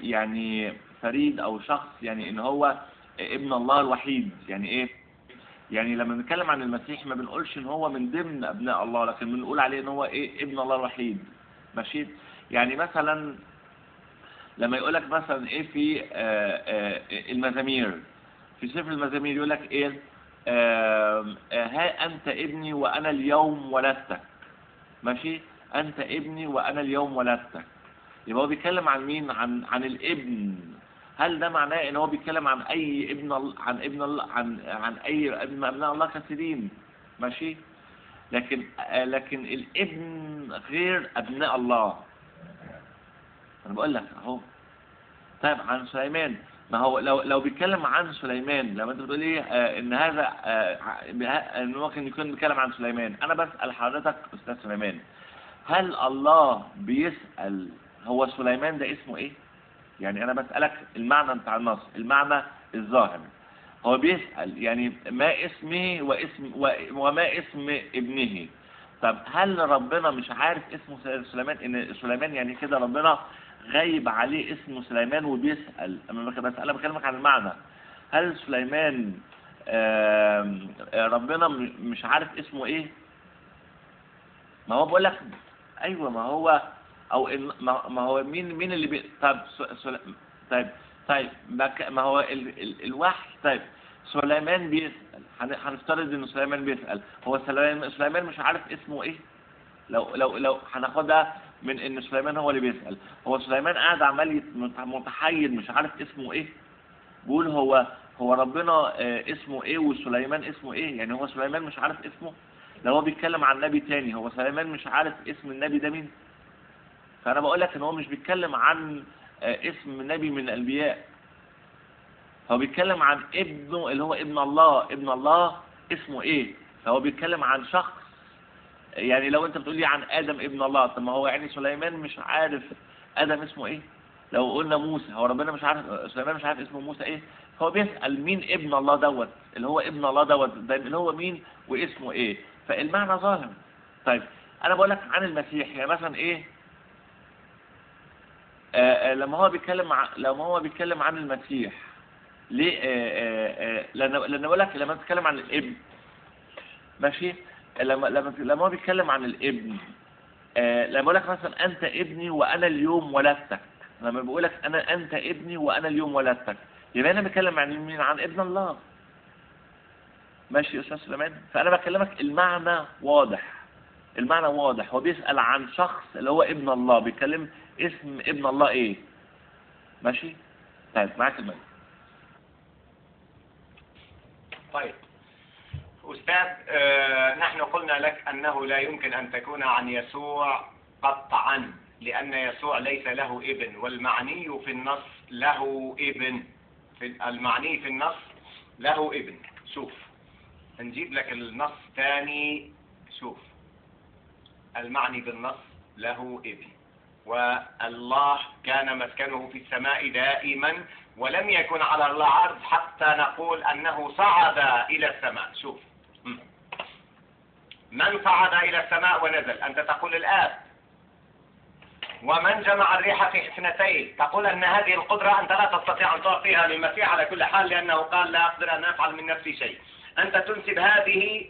Speaker 2: يعني فريد او شخص، يعني ان هو ابن الله الوحيد، يعني ايه؟ يعني لما بنتكلم عن المسيح ما بنقولش ان هو من ضمن ابناء الله، لكن بنقول عليه ان هو ايه؟ ابن الله الوحيد. ماشي؟ يعني مثلا لما يقولك مثلا ايه في المزامير، في سفر المزامير يقولك ايه؟ ها انت ابني وانا اليوم ولدتك. ماشي؟ انت ابني وانا اليوم ولدتك. يبقى هو بيتكلم عن مين؟ عن الابن. هل ده معناه ان هو بيتكلم عن اي ابن، عن ابن الله، عن اي ابن؟ ابناء الله كثيرين. ماشي؟ لكن الابن غير ابناء الله. انا بقول لك اهو. طيب عن سليمان، ما هو لو بيتكلم عن سليمان، لما انت بتقول لي ان هذا ان ممكن يكون بيتكلم عن سليمان، انا بسأل حضرتك استاذ سليمان، هل الله بيسأل هو سليمان ده اسمه ايه؟ يعني انا بسألك المعنى بتاع النص، المعنى الظاهر. هو بيسأل يعني ما اسمه واسم وما اسم ابنه. طب هل ربنا مش عارف اسمه سليمان؟ ان سليمان يعني كده ربنا غايب عليه اسمه سليمان وبيسأل. انا بسأل، بكلمك عن المعنى. هل سليمان ربنا مش عارف اسمه ايه؟ ما هو بقول لك ايوه، ما هو او إن ما هو مين اللي طب طيب ما هو الوحي. طيب سليمان بيسأل، هنفترض ان سليمان بيسأل، هو سليمان مش عارف اسمه ايه؟ لو هناخدها من ان سليمان هو اللي بيسأل، هو سليمان قاعد عمال متحير مش عارف اسمه ايه، بيقول هو ربنا اسمه ايه وسليمان اسمه ايه؟ يعني هو سليمان مش عارف اسمه؟ لو هو بيتكلم عن نبي تاني، هو سليمان مش عارف اسم النبي ده مين؟ فانا بقول لك ان هو مش بيتكلم عن اسم نبي من الانبياء، هو بيتكلم عن ابنه اللي هو ابن الله، ابن الله اسمه ايه؟ فهو بيتكلم عن شخص. يعني لو انت بتقول لي عن ادم ابن الله، طب ما هو يعني سليمان مش عارف ادم اسمه ايه؟ لو قلنا موسى، هو ربنا مش عارف، سليمان مش عارف اسمه موسى ايه؟ فهو بيسأل مين ابن الله دوت، اللي هو ابن الله دوت ده اللي هو مين واسمه ايه؟ فالمعنى ظاهر. طيب انا بقول لك عن المسيح، يعني مثلا ايه؟ لما هو بيتكلم عن المسيح ليه؟ لان بقول لك لما بتتكلم عن الابن، ماشي؟ لما هو بيتكلم عن الابن، لما بقول لك مثلا انت ابني وانا اليوم ولدتك، لما بقول لك انا انت ابني وانا اليوم ولدتك، يبقى انا بتكلم عن مين؟ عن ابن الله. ماشي يا استاذ سليمان؟ فانا بكلمك المعنى واضح، المعنى واضح. هو بيسأل عن شخص اللي هو ابن الله، بيتكلم اسم ابن الله ايه. ماشي؟ طيب معاك المايك.
Speaker 1: طيب أستاذ، نحن قلنا لك أنه لا يمكن أن تكون عن يسوع قطعا، لأن يسوع ليس له ابن، والمعني في النص له ابن. المعني في النص له ابن. شوف نجيب لك النص ثاني. شوف المعني بالنص له ابن، والله كان مسكنه في السماء دائما ولم يكن على الأرض حتى نقول أنه صعد إلى السماء. شوف من صعد إلى السماء ونزل؟ أنت تقول الآب. ومن جمع الريح في حفنتين؟ تقول أن هذه القدرة أنت لا تستطيع أن تعطيها للمسيح على كل حال، لأنه قال لا أقدر أن أفعل من نفسي شيء. أنت تنسب هذه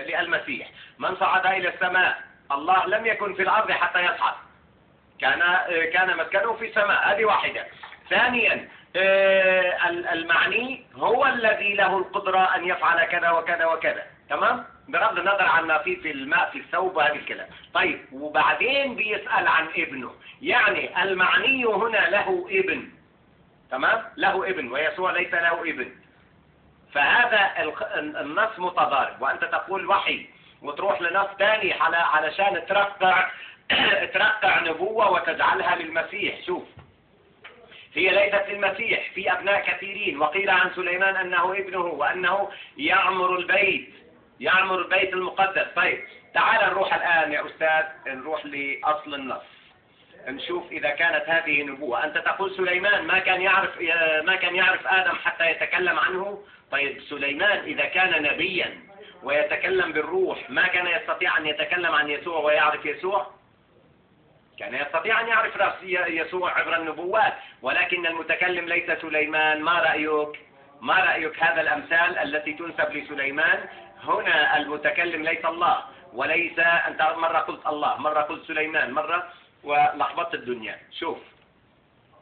Speaker 1: للمسيح. من صعد إلى السماء؟ الله لم يكن في الأرض حتى يصعد، كان مسكنه في السماء. هذه واحدة. ثانيا، المعني هو الذي له القدرة أن يفعل كذا وكذا وكذا، تمام؟ بغض النظر عن ما في الماء في الثوب وهذا الكلام. طيب وبعدين بيسأل عن ابنه، يعني المعني هنا له ابن، تمام؟ له ابن، ويسوع ليس له ابن. فهذا النص متضارب، وأنت تقول وحي وتروح لنص ثاني علشان ترقع نبوة وتجعلها للمسيح. شوف هي ليست للمسيح، في أبناء كثيرين، وقيل عن سليمان أنه ابنه وأنه يعمر البيت، يعمر البيت المقدس. طيب تعال نروح الآن يا أستاذ، نروح لأصل النص. نشوف إذا كانت هذه نبوة. أنت تقول سليمان ما كان يعرف آدم حتى يتكلم عنه. طيب سليمان إذا كان نبيا ويتكلم بالروح ما كان يستطيع أن يتكلم عن يسوع ويعرف يسوع؟ كان يستطيع أن يعرف يسوع عبر النبوات، ولكن المتكلم ليس سليمان. ما رأيك؟ ما رأيك هذا الأمثال التي تنسب لسليمان؟ هنا المتكلم ليس الله، وليس أنت مرة قلت الله، مرة قلت سليمان، مرة، ولخبطت الدنيا. شوف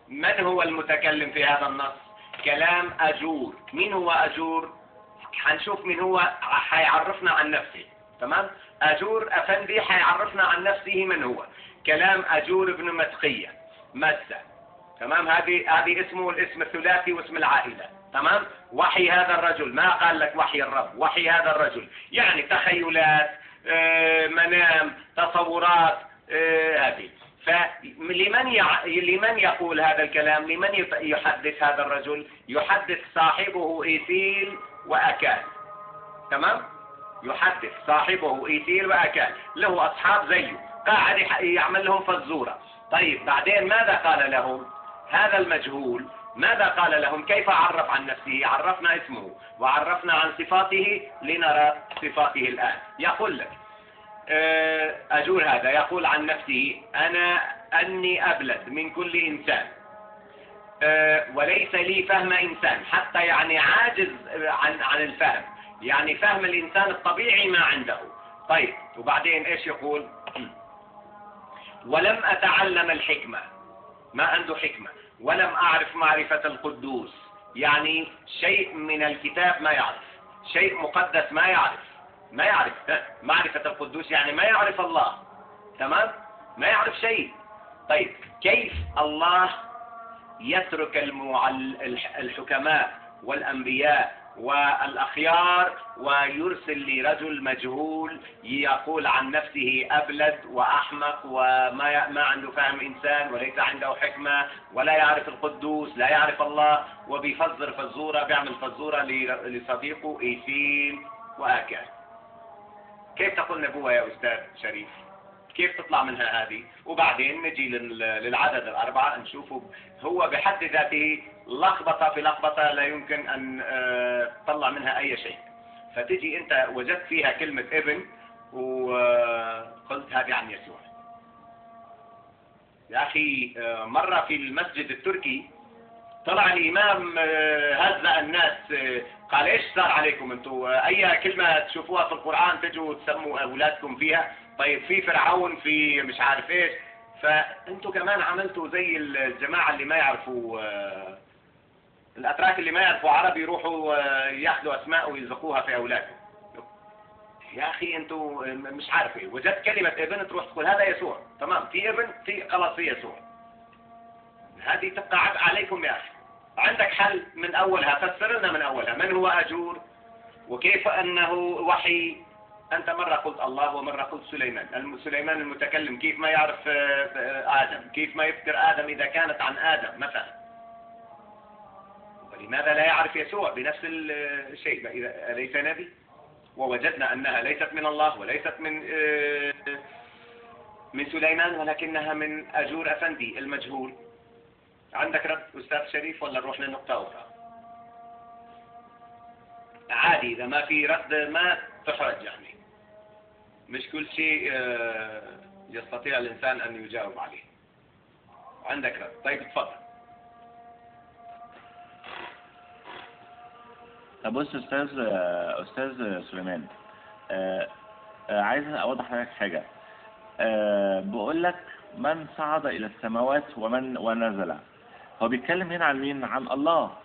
Speaker 1: من هو المتكلم في هذا النص؟ كلام أجور. مين هو أجور؟ حنشوف مين هو، حيعرفنا عن نفسه. تمام؟ أجور أفندي حيعرفنا عن نفسه من هو. كلام أجور بن متقية مسة. تمام؟ هذه اسمه، الاسم الثلاثي واسم العائلة. تمام؟ وحي هذا الرجل، ما قال لك وحي الرب، وحي هذا الرجل، يعني تخيلات، منام، تصورات، هذه. فلمن لمن يقول هذا الكلام؟ لمن يحدث هذا الرجل؟ يحدث صاحبه إيثيل وأكال. تمام؟ يحدث صاحبه إيثيل وأكال، له أصحاب زيه، قاعد يعمل لهم فزورة. طيب بعدين ماذا قال لهم هذا المجهول؟ ماذا قال لهم؟ كيف عرف عن نفسه؟ عرفنا اسمه وعرفنا عن صفاته، لنرى صفاته الآن. يقول لك أجور هذا يقول عن نفسه: أنا أني أبلد من كل إنسان، وليس لي فهم إنسان، حتى يعني عاجز عن الفهم، يعني فهم الإنسان الطبيعي ما عنده. طيب وبعدين إيش يقول؟ ولم أتعلم الحكمة، ما عنده حكمة، ولم أعرف معرفة القدوس، يعني شيء من الكتاب ما يعرف، شيء مقدس ما يعرف، ما يعرف معرفة القدوس، يعني ما يعرف الله. تمام؟ ما يعرف شيء. طيب كيف الله يترك الحكماء والأنبياء والأخيار ويرسل لرجل مجهول يقول عن نفسه أبلد وأحمق وما ما عنده فهم إنسان وليس عنده حكمة ولا يعرف القدوس، لا يعرف الله، وبيفزر فزورة، بيعمل فزورة لصديقه إيثيل وآكال؟ كيف تقول نبوة يا أستاذ شريف؟ كيف تطلع منها هذه؟ وبعدين نجي للعدد الأربعة نشوفه هو بحد ذاته لخبطة في لخبطة لا يمكن أن تطلع منها أي شيء. فتجي أنت وجدت فيها كلمة ابن وقلت هذه عن يسوع. يا أخي مرة في المسجد التركي طلع الإمام هزأ الناس، قال إيش صار عليكم أنتم؟ أي كلمة تشوفوها في القرآن تجوا تسموا أولادكم فيها. طيب في فرعون، في مش عارف إيش، فأنتوا كمان عملتوا زي الجماعة اللي ما يعرفوا، الأتراك اللي ما يعرفوا عربي يروحوا ياخذوا أسماء ويلزقوها في أولادهم. يا أخي أنتوا مش عارف إيه، وجدت كلمة ابن تروح تقول هذا يسوع. تمام، في ابن، في خلاص في يسوع. هذه تبقى عبء عليكم يا أخي. عندك حل من أولها، فسر لنا من أولها من هو أجور وكيف أنه وحي. أنت مرة قلت الله ومرة قلت سليمان. سليمان المتكلم كيف ما يعرف آدم؟ كيف ما يذكر آدم إذا كانت عن آدم مثلا؟ ولماذا لا يعرف يسوع بنفس الشيء؟ إذا أليس نبي؟ ووجدنا أنها ليست من الله وليست من سليمان، ولكنها من أجور أفندي المجهول. عندك رد أستاذ شريف ولا نروح لنقطة أخرى؟ عادي إذا ما في رد ما تحرج، يعني مش كل شيء يستطيع الإنسان أن يجاوب عليه. عندك رد؟ طيب تفضل.
Speaker 2: طب بص أستاذ سليمان، عايز أوضح لك حاجة. بقول لك من صعد إلى السماوات ومن ونزل، هو بيتكلم هنا عن مين؟ عن الله،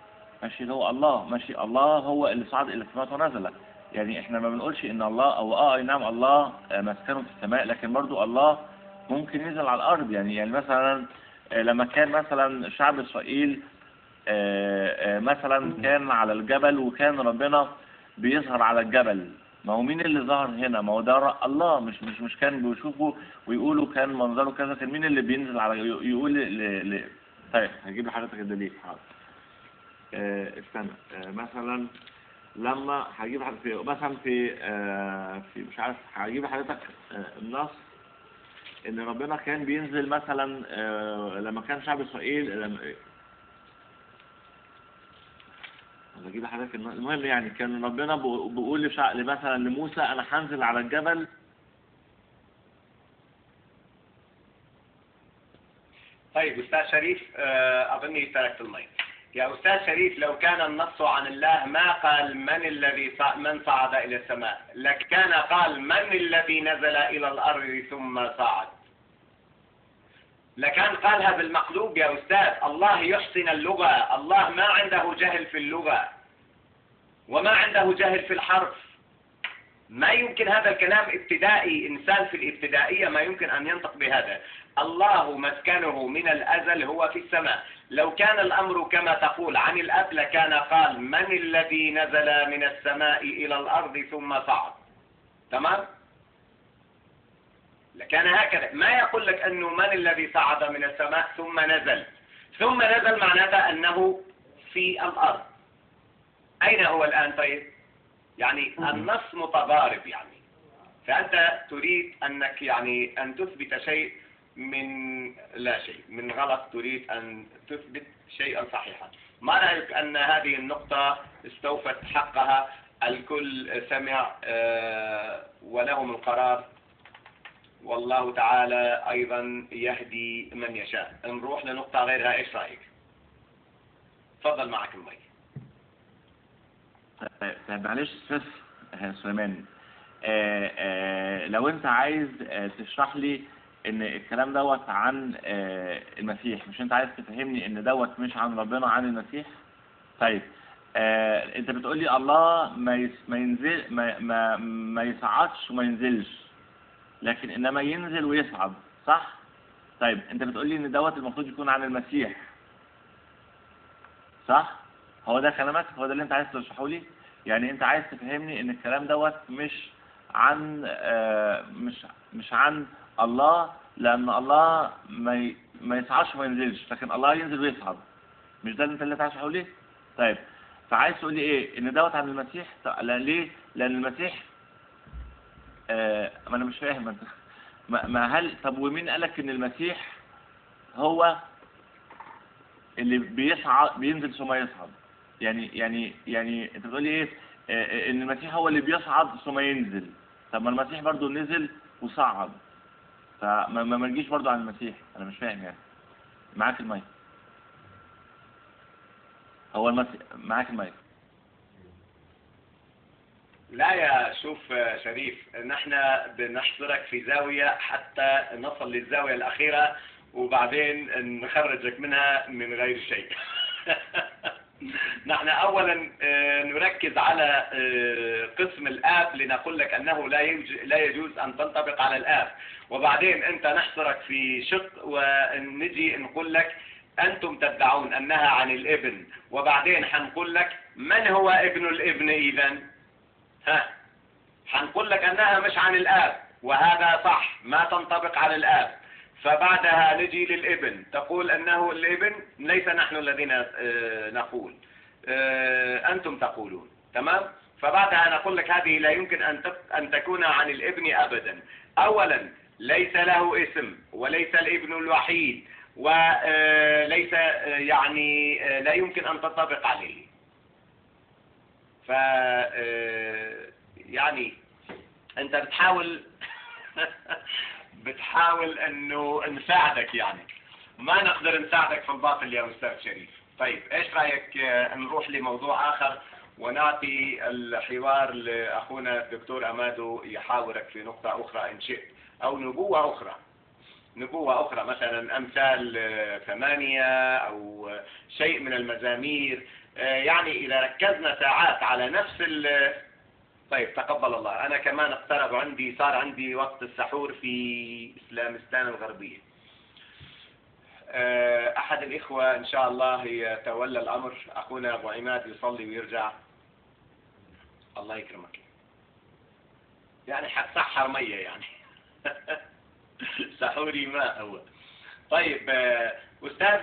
Speaker 2: ماشي، هو الله، ماشي، الله هو اللي صعد إلى السماوات ونزل. يعني احنا ما بنقولش ان الله او نعم الله مسكنه في السماء، لكن برضو الله ممكن ينزل على الارض. يعني مثلا لما كان مثلا شعب اسرائيل مثلا كان على الجبل وكان ربنا بيظهر على الجبل، ما هو مين اللي ظهر هنا؟ ما هو ده الله، مش كان بيشوفه ويقولوا كان منظره كذا، كان مين اللي بينزل على يقول طيب هجيب لحضرتك الدليل، حاضر. استنى، مثلا لما هجيب حضرتك مثلا في في مش عارف، هجيب لحضرتك النص ان ربنا كان بينزل مثلا لما كان شعب اسرائيل، لما اجيب لحضرتك المهم، يعني كان ربنا بيقول مثلا لموسى انا هنزل على الجبل.
Speaker 1: طيب أستاذ شريف، أظني تركت المايك. يا أستاذ شريف، لو كان النص عن الله ما قال من الذي من صعد إلى السماء، لكان قال من الذي نزل إلى الأرض ثم صعد، لكان قالها بالمقلوب يا أستاذ. الله يحسن اللغة، الله ما عنده جهل في اللغة وما عنده جهل في الحرف. ما يمكن هذا الكلام ابتدائي، إنسان في الابتدائية ما يمكن أن ينطق بهذا. الله مسكنه من الأزل هو في السماء. لو كان الأمر كما تقول عن الأب لكان قال من الذي نزل من السماء إلى الأرض ثم صعد، تمام؟ لكان هكذا. ما يقول لك أنه من الذي صعد من السماء ثم نزل، ثم نزل معناته أنه في الأرض. أين هو الآن؟ طيب يعني النص متضارب يعني، فأنت تريد أنك يعني أن تثبت شيء من لا شيء، من غلط تريد أن تثبت شيئا صحيحا. ما رأيك أن هذه النقطة استوفت حقها؟ الكل سمع ولهم القرار، والله تعالى أيضا يهدي من يشاء. نروح لنقطة غيرها، إيش رأيك؟ تفضل معك المايك.
Speaker 2: طيب معلش أستاذ سليمان، لو أنت عايز تشرح لي إن الكلام دوت عن المسيح، مش أنت عايز تفهمني إن دوت مش عن ربنا، عن المسيح؟ طيب أنت بتقول لي الله ما ينزل، ما يصعدش وما ينزلش، لكن إنما ينزل ويصعد، صح؟ طيب أنت بتقول لي إن دوت المفروض يكون عن المسيح، صح؟ هو ده كلامك؟ هو ده اللي أنت عايز تشرحه لي؟ يعني أنت عايز تفهمني إن الكلام دوت مش عن مش عن الله، لأن الله ما يصعدش وما ينزلش، لكن الله ينزل ويصعد، مش ده اللي أنت عايز تشرحه لي؟ طيب فعايز تقول لي إيه؟ إن دوت عن المسيح؟ ليه؟ لأن المسيح ما أنا مش فاهم أنت ما هل، طب ومين قالك إن المسيح هو اللي بيصعد بينزل ثم يصعد؟ يعني أنت بتقول لي إيه؟ إن المسيح هو اللي بيصعد ثم ينزل. طب ما المسيح برضو نزل وصعد، فما ما تجيش برضو عن المسيح. أنا مش فاهم يعني. معاك المايك. هو المسيح معاك المايك.
Speaker 1: لا يا شوف شريف، نحن بنحصرك في زاوية حتى نصل للزاوية الأخيرة وبعدين نخرجك منها من غير شيء. نحن أولا نركز على قسم الآب لنقول لك أنه لا يجوز أن تنطبق على الآب، وبعدين أنت نحصرك في شق ونجي نقول لك أنتم تدعون أنها عن الابن، وبعدين حنقول لك من هو ابن الابن إذن؟ ها، حنقول لك أنها مش عن الآب، وهذا صح، ما تنطبق على الآب. فبعدها نجي للابن، تقول أنه الابن، ليس نحن الذين نقول، أنتم تقولون، تمام؟ فبعدها نقول لك هذه لا يمكن أن تكون عن الابن أبدا. أولا ليس له اسم، وليس الابن الوحيد، وليس يعني لا يمكن أن تنطبق عليه. ف يعني أنت بتحاول بتحاول أنه نساعدك، يعني ما نقدر نساعدك في الباطل يا أستاذ شريف. طيب إيش رأيك نروح لموضوع آخر ونعطي الحوار لأخونا الدكتور أمادو يحاورك في نقطة أخرى إن شئت، أو نبوة أخرى، نبوة أخرى مثلا أمثال 8 أو شيء من المزامير. يعني إذا ركزنا ساعات على نفس طيب تقبل الله. أنا كمان اقترب عندي، صار عندي وقت السحور في إسلامستان الغربية. أحد الإخوة إن شاء الله يتولى الأمر، أخونا أبو عماد يصلي ويرجع. الله يكرمك. يعني حتسحر مية يعني سحوري ماء هو. طيب أستاذ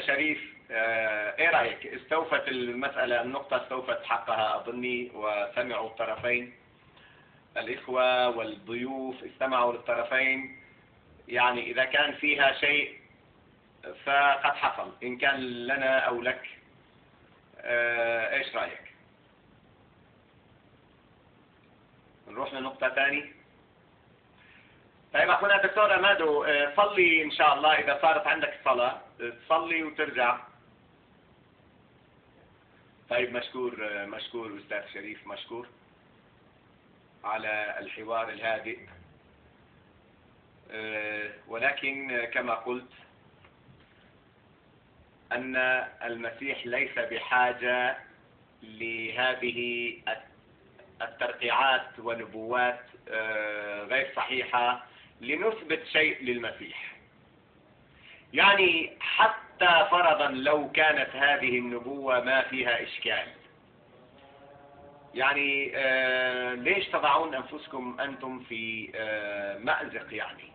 Speaker 1: شريف، ايه رأيك؟ استوفت المسألة، النقطة استوفت حقها أظني، وسمعوا الطرفين، الإخوة والضيوف استمعوا للطرفين. يعني إذا كان فيها شيء فقد حصل، إن كان لنا أو لك. إيش رأيك؟ نروح لنقطة ثانية. طيب أخونا دكتور أمادو، صلي إن شاء الله، إذا صارت عندك الصلاة تصلي وترجع. طيب مشكور، مشكور أستاذ شريف، مشكور على الحوار الهادئ. ولكن كما قلت أن المسيح ليس بحاجة لهذه الترقيعات ونبوات غير صحيحة لنثبت شيء للمسيح. يعني حتى فرضا لو كانت هذه النبوة ما فيها إشكال، يعني ليش تضعون أنفسكم أنتم في مأزق؟ يعني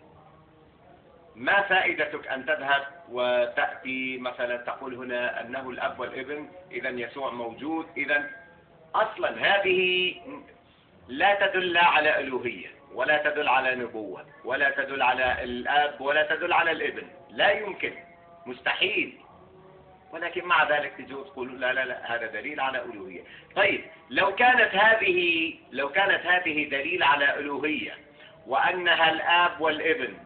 Speaker 1: ما فائدتك أن تذهب وتأتي مثلا تقول هنا أنه الأب والابن، إذا يسوع موجود، إذا أصلا هذه لا تدل على ألوهية، ولا تدل على نبوة، ولا تدل على الأب، ولا تدل على الابن، لا يمكن، مستحيل. ولكن مع ذلك تجوا تقولوا لا لا لا، هذا دليل على ألوهية. طيب لو كانت هذه دليل على ألوهية وأنها الآب والابن،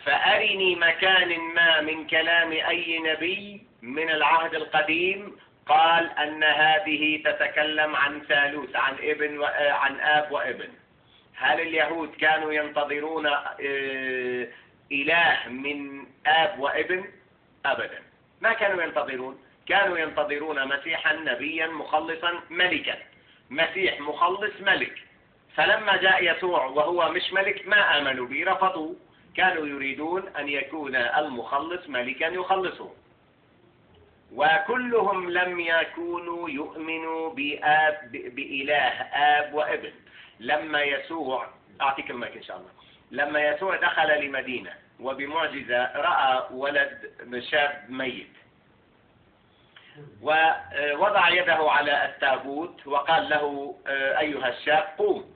Speaker 1: فأرني مكان ما من كلام أي نبي من العهد القديم قال أن هذه تتكلم عن ثالوث، عن ابن عن آب وابن. هل اليهود كانوا ينتظرون إله من آب وابن؟ أبدا ما كانوا ينتظرون. كانوا ينتظرون مسيحا نبيا مخلصا ملكا، مسيح مخلص ملك. فلما جاء يسوع وهو مش ملك ما آمنوا به، رفضوه. كانوا يريدون أن يكون المخلص ملكا يخلصهم، وكلهم لم يكونوا يؤمنوا بآب، بإله آب وابن. لما يسوع، أعطيك المايك إن شاء الله، لما يسوع دخل لمدينة وبمعجزة رأى ولد شاب ميت، ووضع يده على التابوت وقال له أيها الشاب قوم،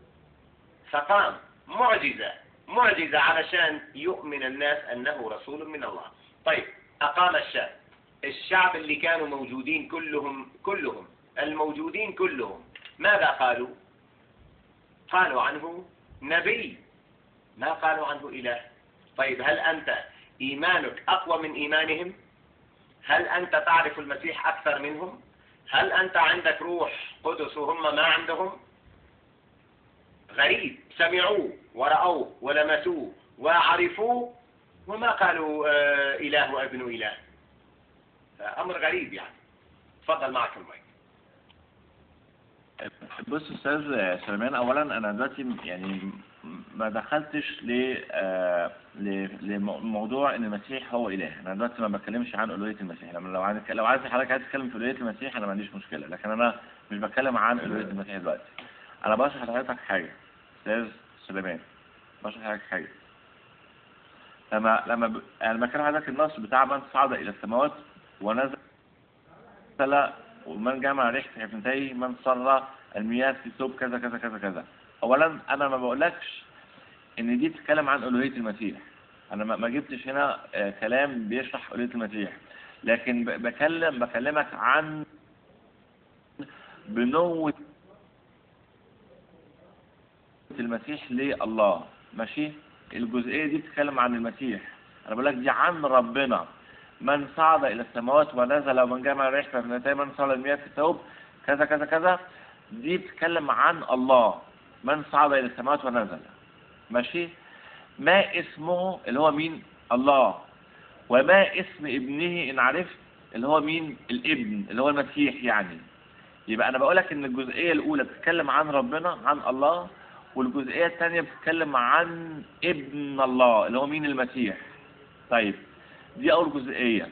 Speaker 1: فقام. معجزة، معجزة علشان يؤمن الناس أنه رسول من الله. طيب أقام الشاب، الشعب اللي كانوا موجودين كلهم، كلهم الموجودين كلهم ماذا قالوا؟ قالوا عنه نبي، ما قالوا عنه إله. طيب هل أنت إيمانك أقوى من إيمانهم؟ هل أنت تعرف المسيح أكثر منهم؟ هل أنت عندك روح قدس وهم ما عندهم؟ غريب، سمعوه ورأوه ولمسوه وعرفوه وما قالوا إله وابن إله. أمر غريب يعني. تفضل معك المايك.
Speaker 2: بص أستاذ سليمان، أولا أنا دلوقتي يعني ما دخلتش لموضوع إن المسيح هو إله. أنا دلوقتي ما بتكلمش عن ألوهية المسيح. لما لو عايز حضرتك عايز تتكلم في ألوهية المسيح أنا ما عنديش مشكلة، لكن أنا مش بتكلم عن ألوهية المسيح دلوقتي. أنا بشرح لحضرتك حاجة أستاذ سليمان، بشرح لحضرتك حاجة. لما أنا بتكلم حضرتك النص بتاع من صعد إلى السماوات ونزل ومن جمع ريح في حفنتيه، من صر المياه في ثوب كذا كذا كذا كذا. اولا انا ما بقولكش ان دي بتتكلم عن الوهيه المسيح، انا ما جبتش هنا كلام بيشرح الوهيه المسيح، لكن بكلمك عن بنوة المسيح لله. ماشي، الجزئيه دي بتتكلم عن المسيح، انا بقول لك دي عن ربنا. من صعد الى السماوات ونزل ومن جمع الريح فابنتي، من صلى المياه في الثوب كذا كذا كذا، دي بتتكلم عن الله. من صعد الى السماوات ونزل، ماشي. ما اسمه اللي هو مين؟ الله. وما اسم ابنه ان عرفت اللي هو مين؟ الابن اللي هو المسيح يعني. يبقى انا بقولك ان الجزئيه الاولى بتتكلم عن ربنا، عن الله، والجزئيه الثانيه بتتكلم عن ابن الله اللي هو مين؟ المسيح. طيب دي اول جزئيه.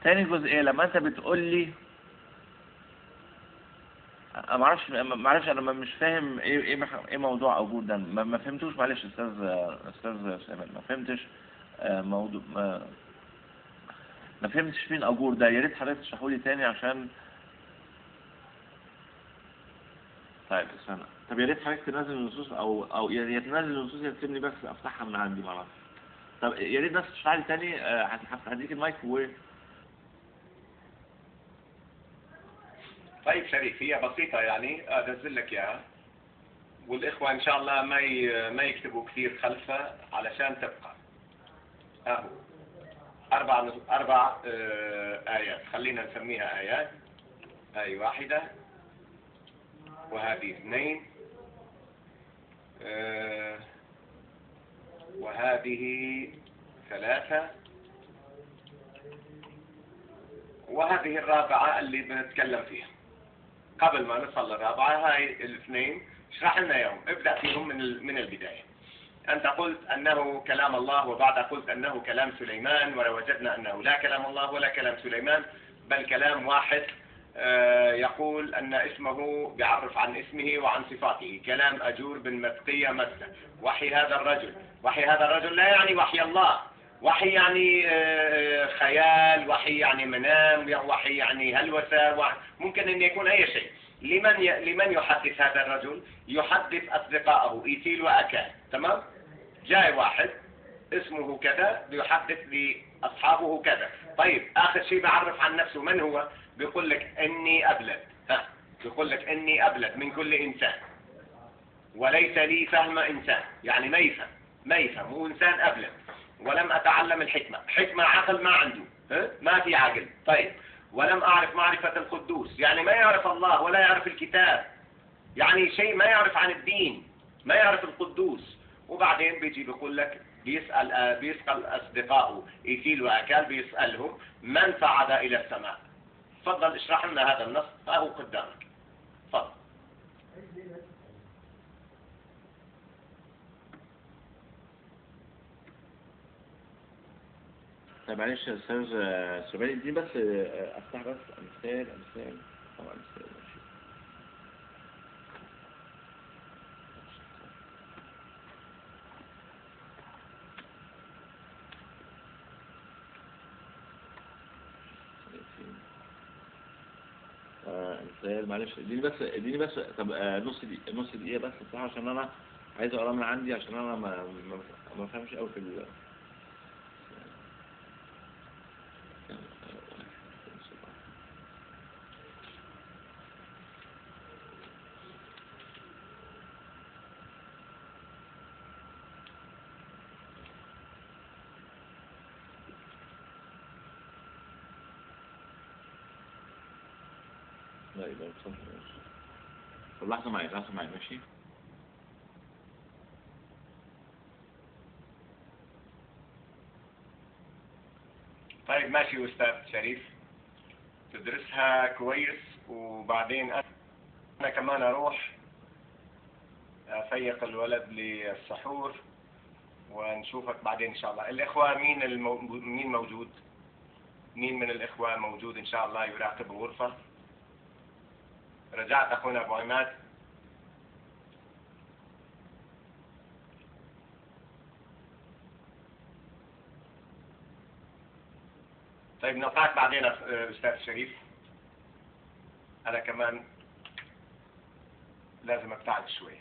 Speaker 2: تاني جزئيه لما انت بتقول لي انا ما اعرفش انا مش فاهم ايه موضوع اوجود ده، ما فهمتوش، معلش استاذ سامر، ما فهمتش موضوع، ما فهمتش مين اجور ده، يا ريت حضرتك تشرحه لي تاني عشان. طيب استنى، طب يا ريت حضرتك تنزل النصوص او يا تنزل النصوص يا تسيبني بس افتحها من عندي، ما اعرفش. طب يا ريت بس تشرح لي تاني، هديك المايك و
Speaker 1: طيب شريف، هي بسيطة يعني، أنزل لك إياها، والإخوة إن شاء الله ما يكتبوا كثير خلفها علشان تبقى. أهو أربع آيات، خلينا نسميها آيات. هاي واحدة، وهذه اثنين، وهذه ثلاثة، وهذه الرابعة اللي بنتكلم فيها. قبل ما نصل للرابعة، هاي الاثنين اشرح لنا اياهم، ابدأ فيهم من البداية. أنت قلت أنه كلام الله، وبعدها قلت أنه كلام سليمان، ووجدنا أنه لا كلام الله ولا كلام سليمان، بل كلام واحد يقول أن اسمه بيعرف عن اسمه وعن صفاته، كلام أجور بن متقية مسة. وحي هذا الرجل، وحي هذا الرجل لا يعني وحي الله، وحي يعني خيال، وحي يعني منام، وحي يعني هلوسة، ممكن أن يكون أي شيء. لمن يحدث هذا الرجل؟ يحدث أصدقائه إيثيل وأكال، تمام؟ جاي واحد اسمه كذا بيحدث لأصحابه كذا. طيب آخر شيء بعرف عن نفسه من هو؟ بيقول لك إني أبلد، ها، بيقول لك إني أبلد من كل إنسان وليس لي فهم إنسان، يعني ما يفهم، ما يفهم، هو إنسان أبلد، ولم أتعلم الحكمة، حكمة عقل ما عنده، ها؟ ما في عقل. طيب ولم أعرف معرفة القدوس، يعني ما يعرف الله ولا يعرف الكتاب، يعني شيء ما يعرف عن الدين، ما يعرف القدوس. وبعدين بيجي بيقول لك، بيسأل أصدقائه إيثيل وأكال، بيسألهم من صعد إلى السماء؟ تفضل اشرح لنا هذا النص، ها هو قدامك، تفضل.
Speaker 2: طيب معلش يا أستاذ سباني، اديني بس أفتح بس أمثال أمثال أو أمثال، ماشي. أمثال، معلش اديني بس طب نص دقيقة بس افتحها، عشان أنا عايز أقرأ من عندي، عشان أنا ما بفهمش أوي في ال لا يبقى طب لحظة معايا، لحظة معايا، ماشي.
Speaker 1: طيب ماشي أستاذ شريف، تدرسها كويس، وبعدين أنا كمان أروح أفيق الولد للسحور، ونشوفك بعدين إن شاء الله. الإخوة مين موجود؟ مين من الإخوة موجود إن شاء الله يراقب الغرفة؟ رجعت أخونا أبو عماد. طيب نلقاك بعدين أستاذ شريف، أنا كمان لازم أبتعد شوي.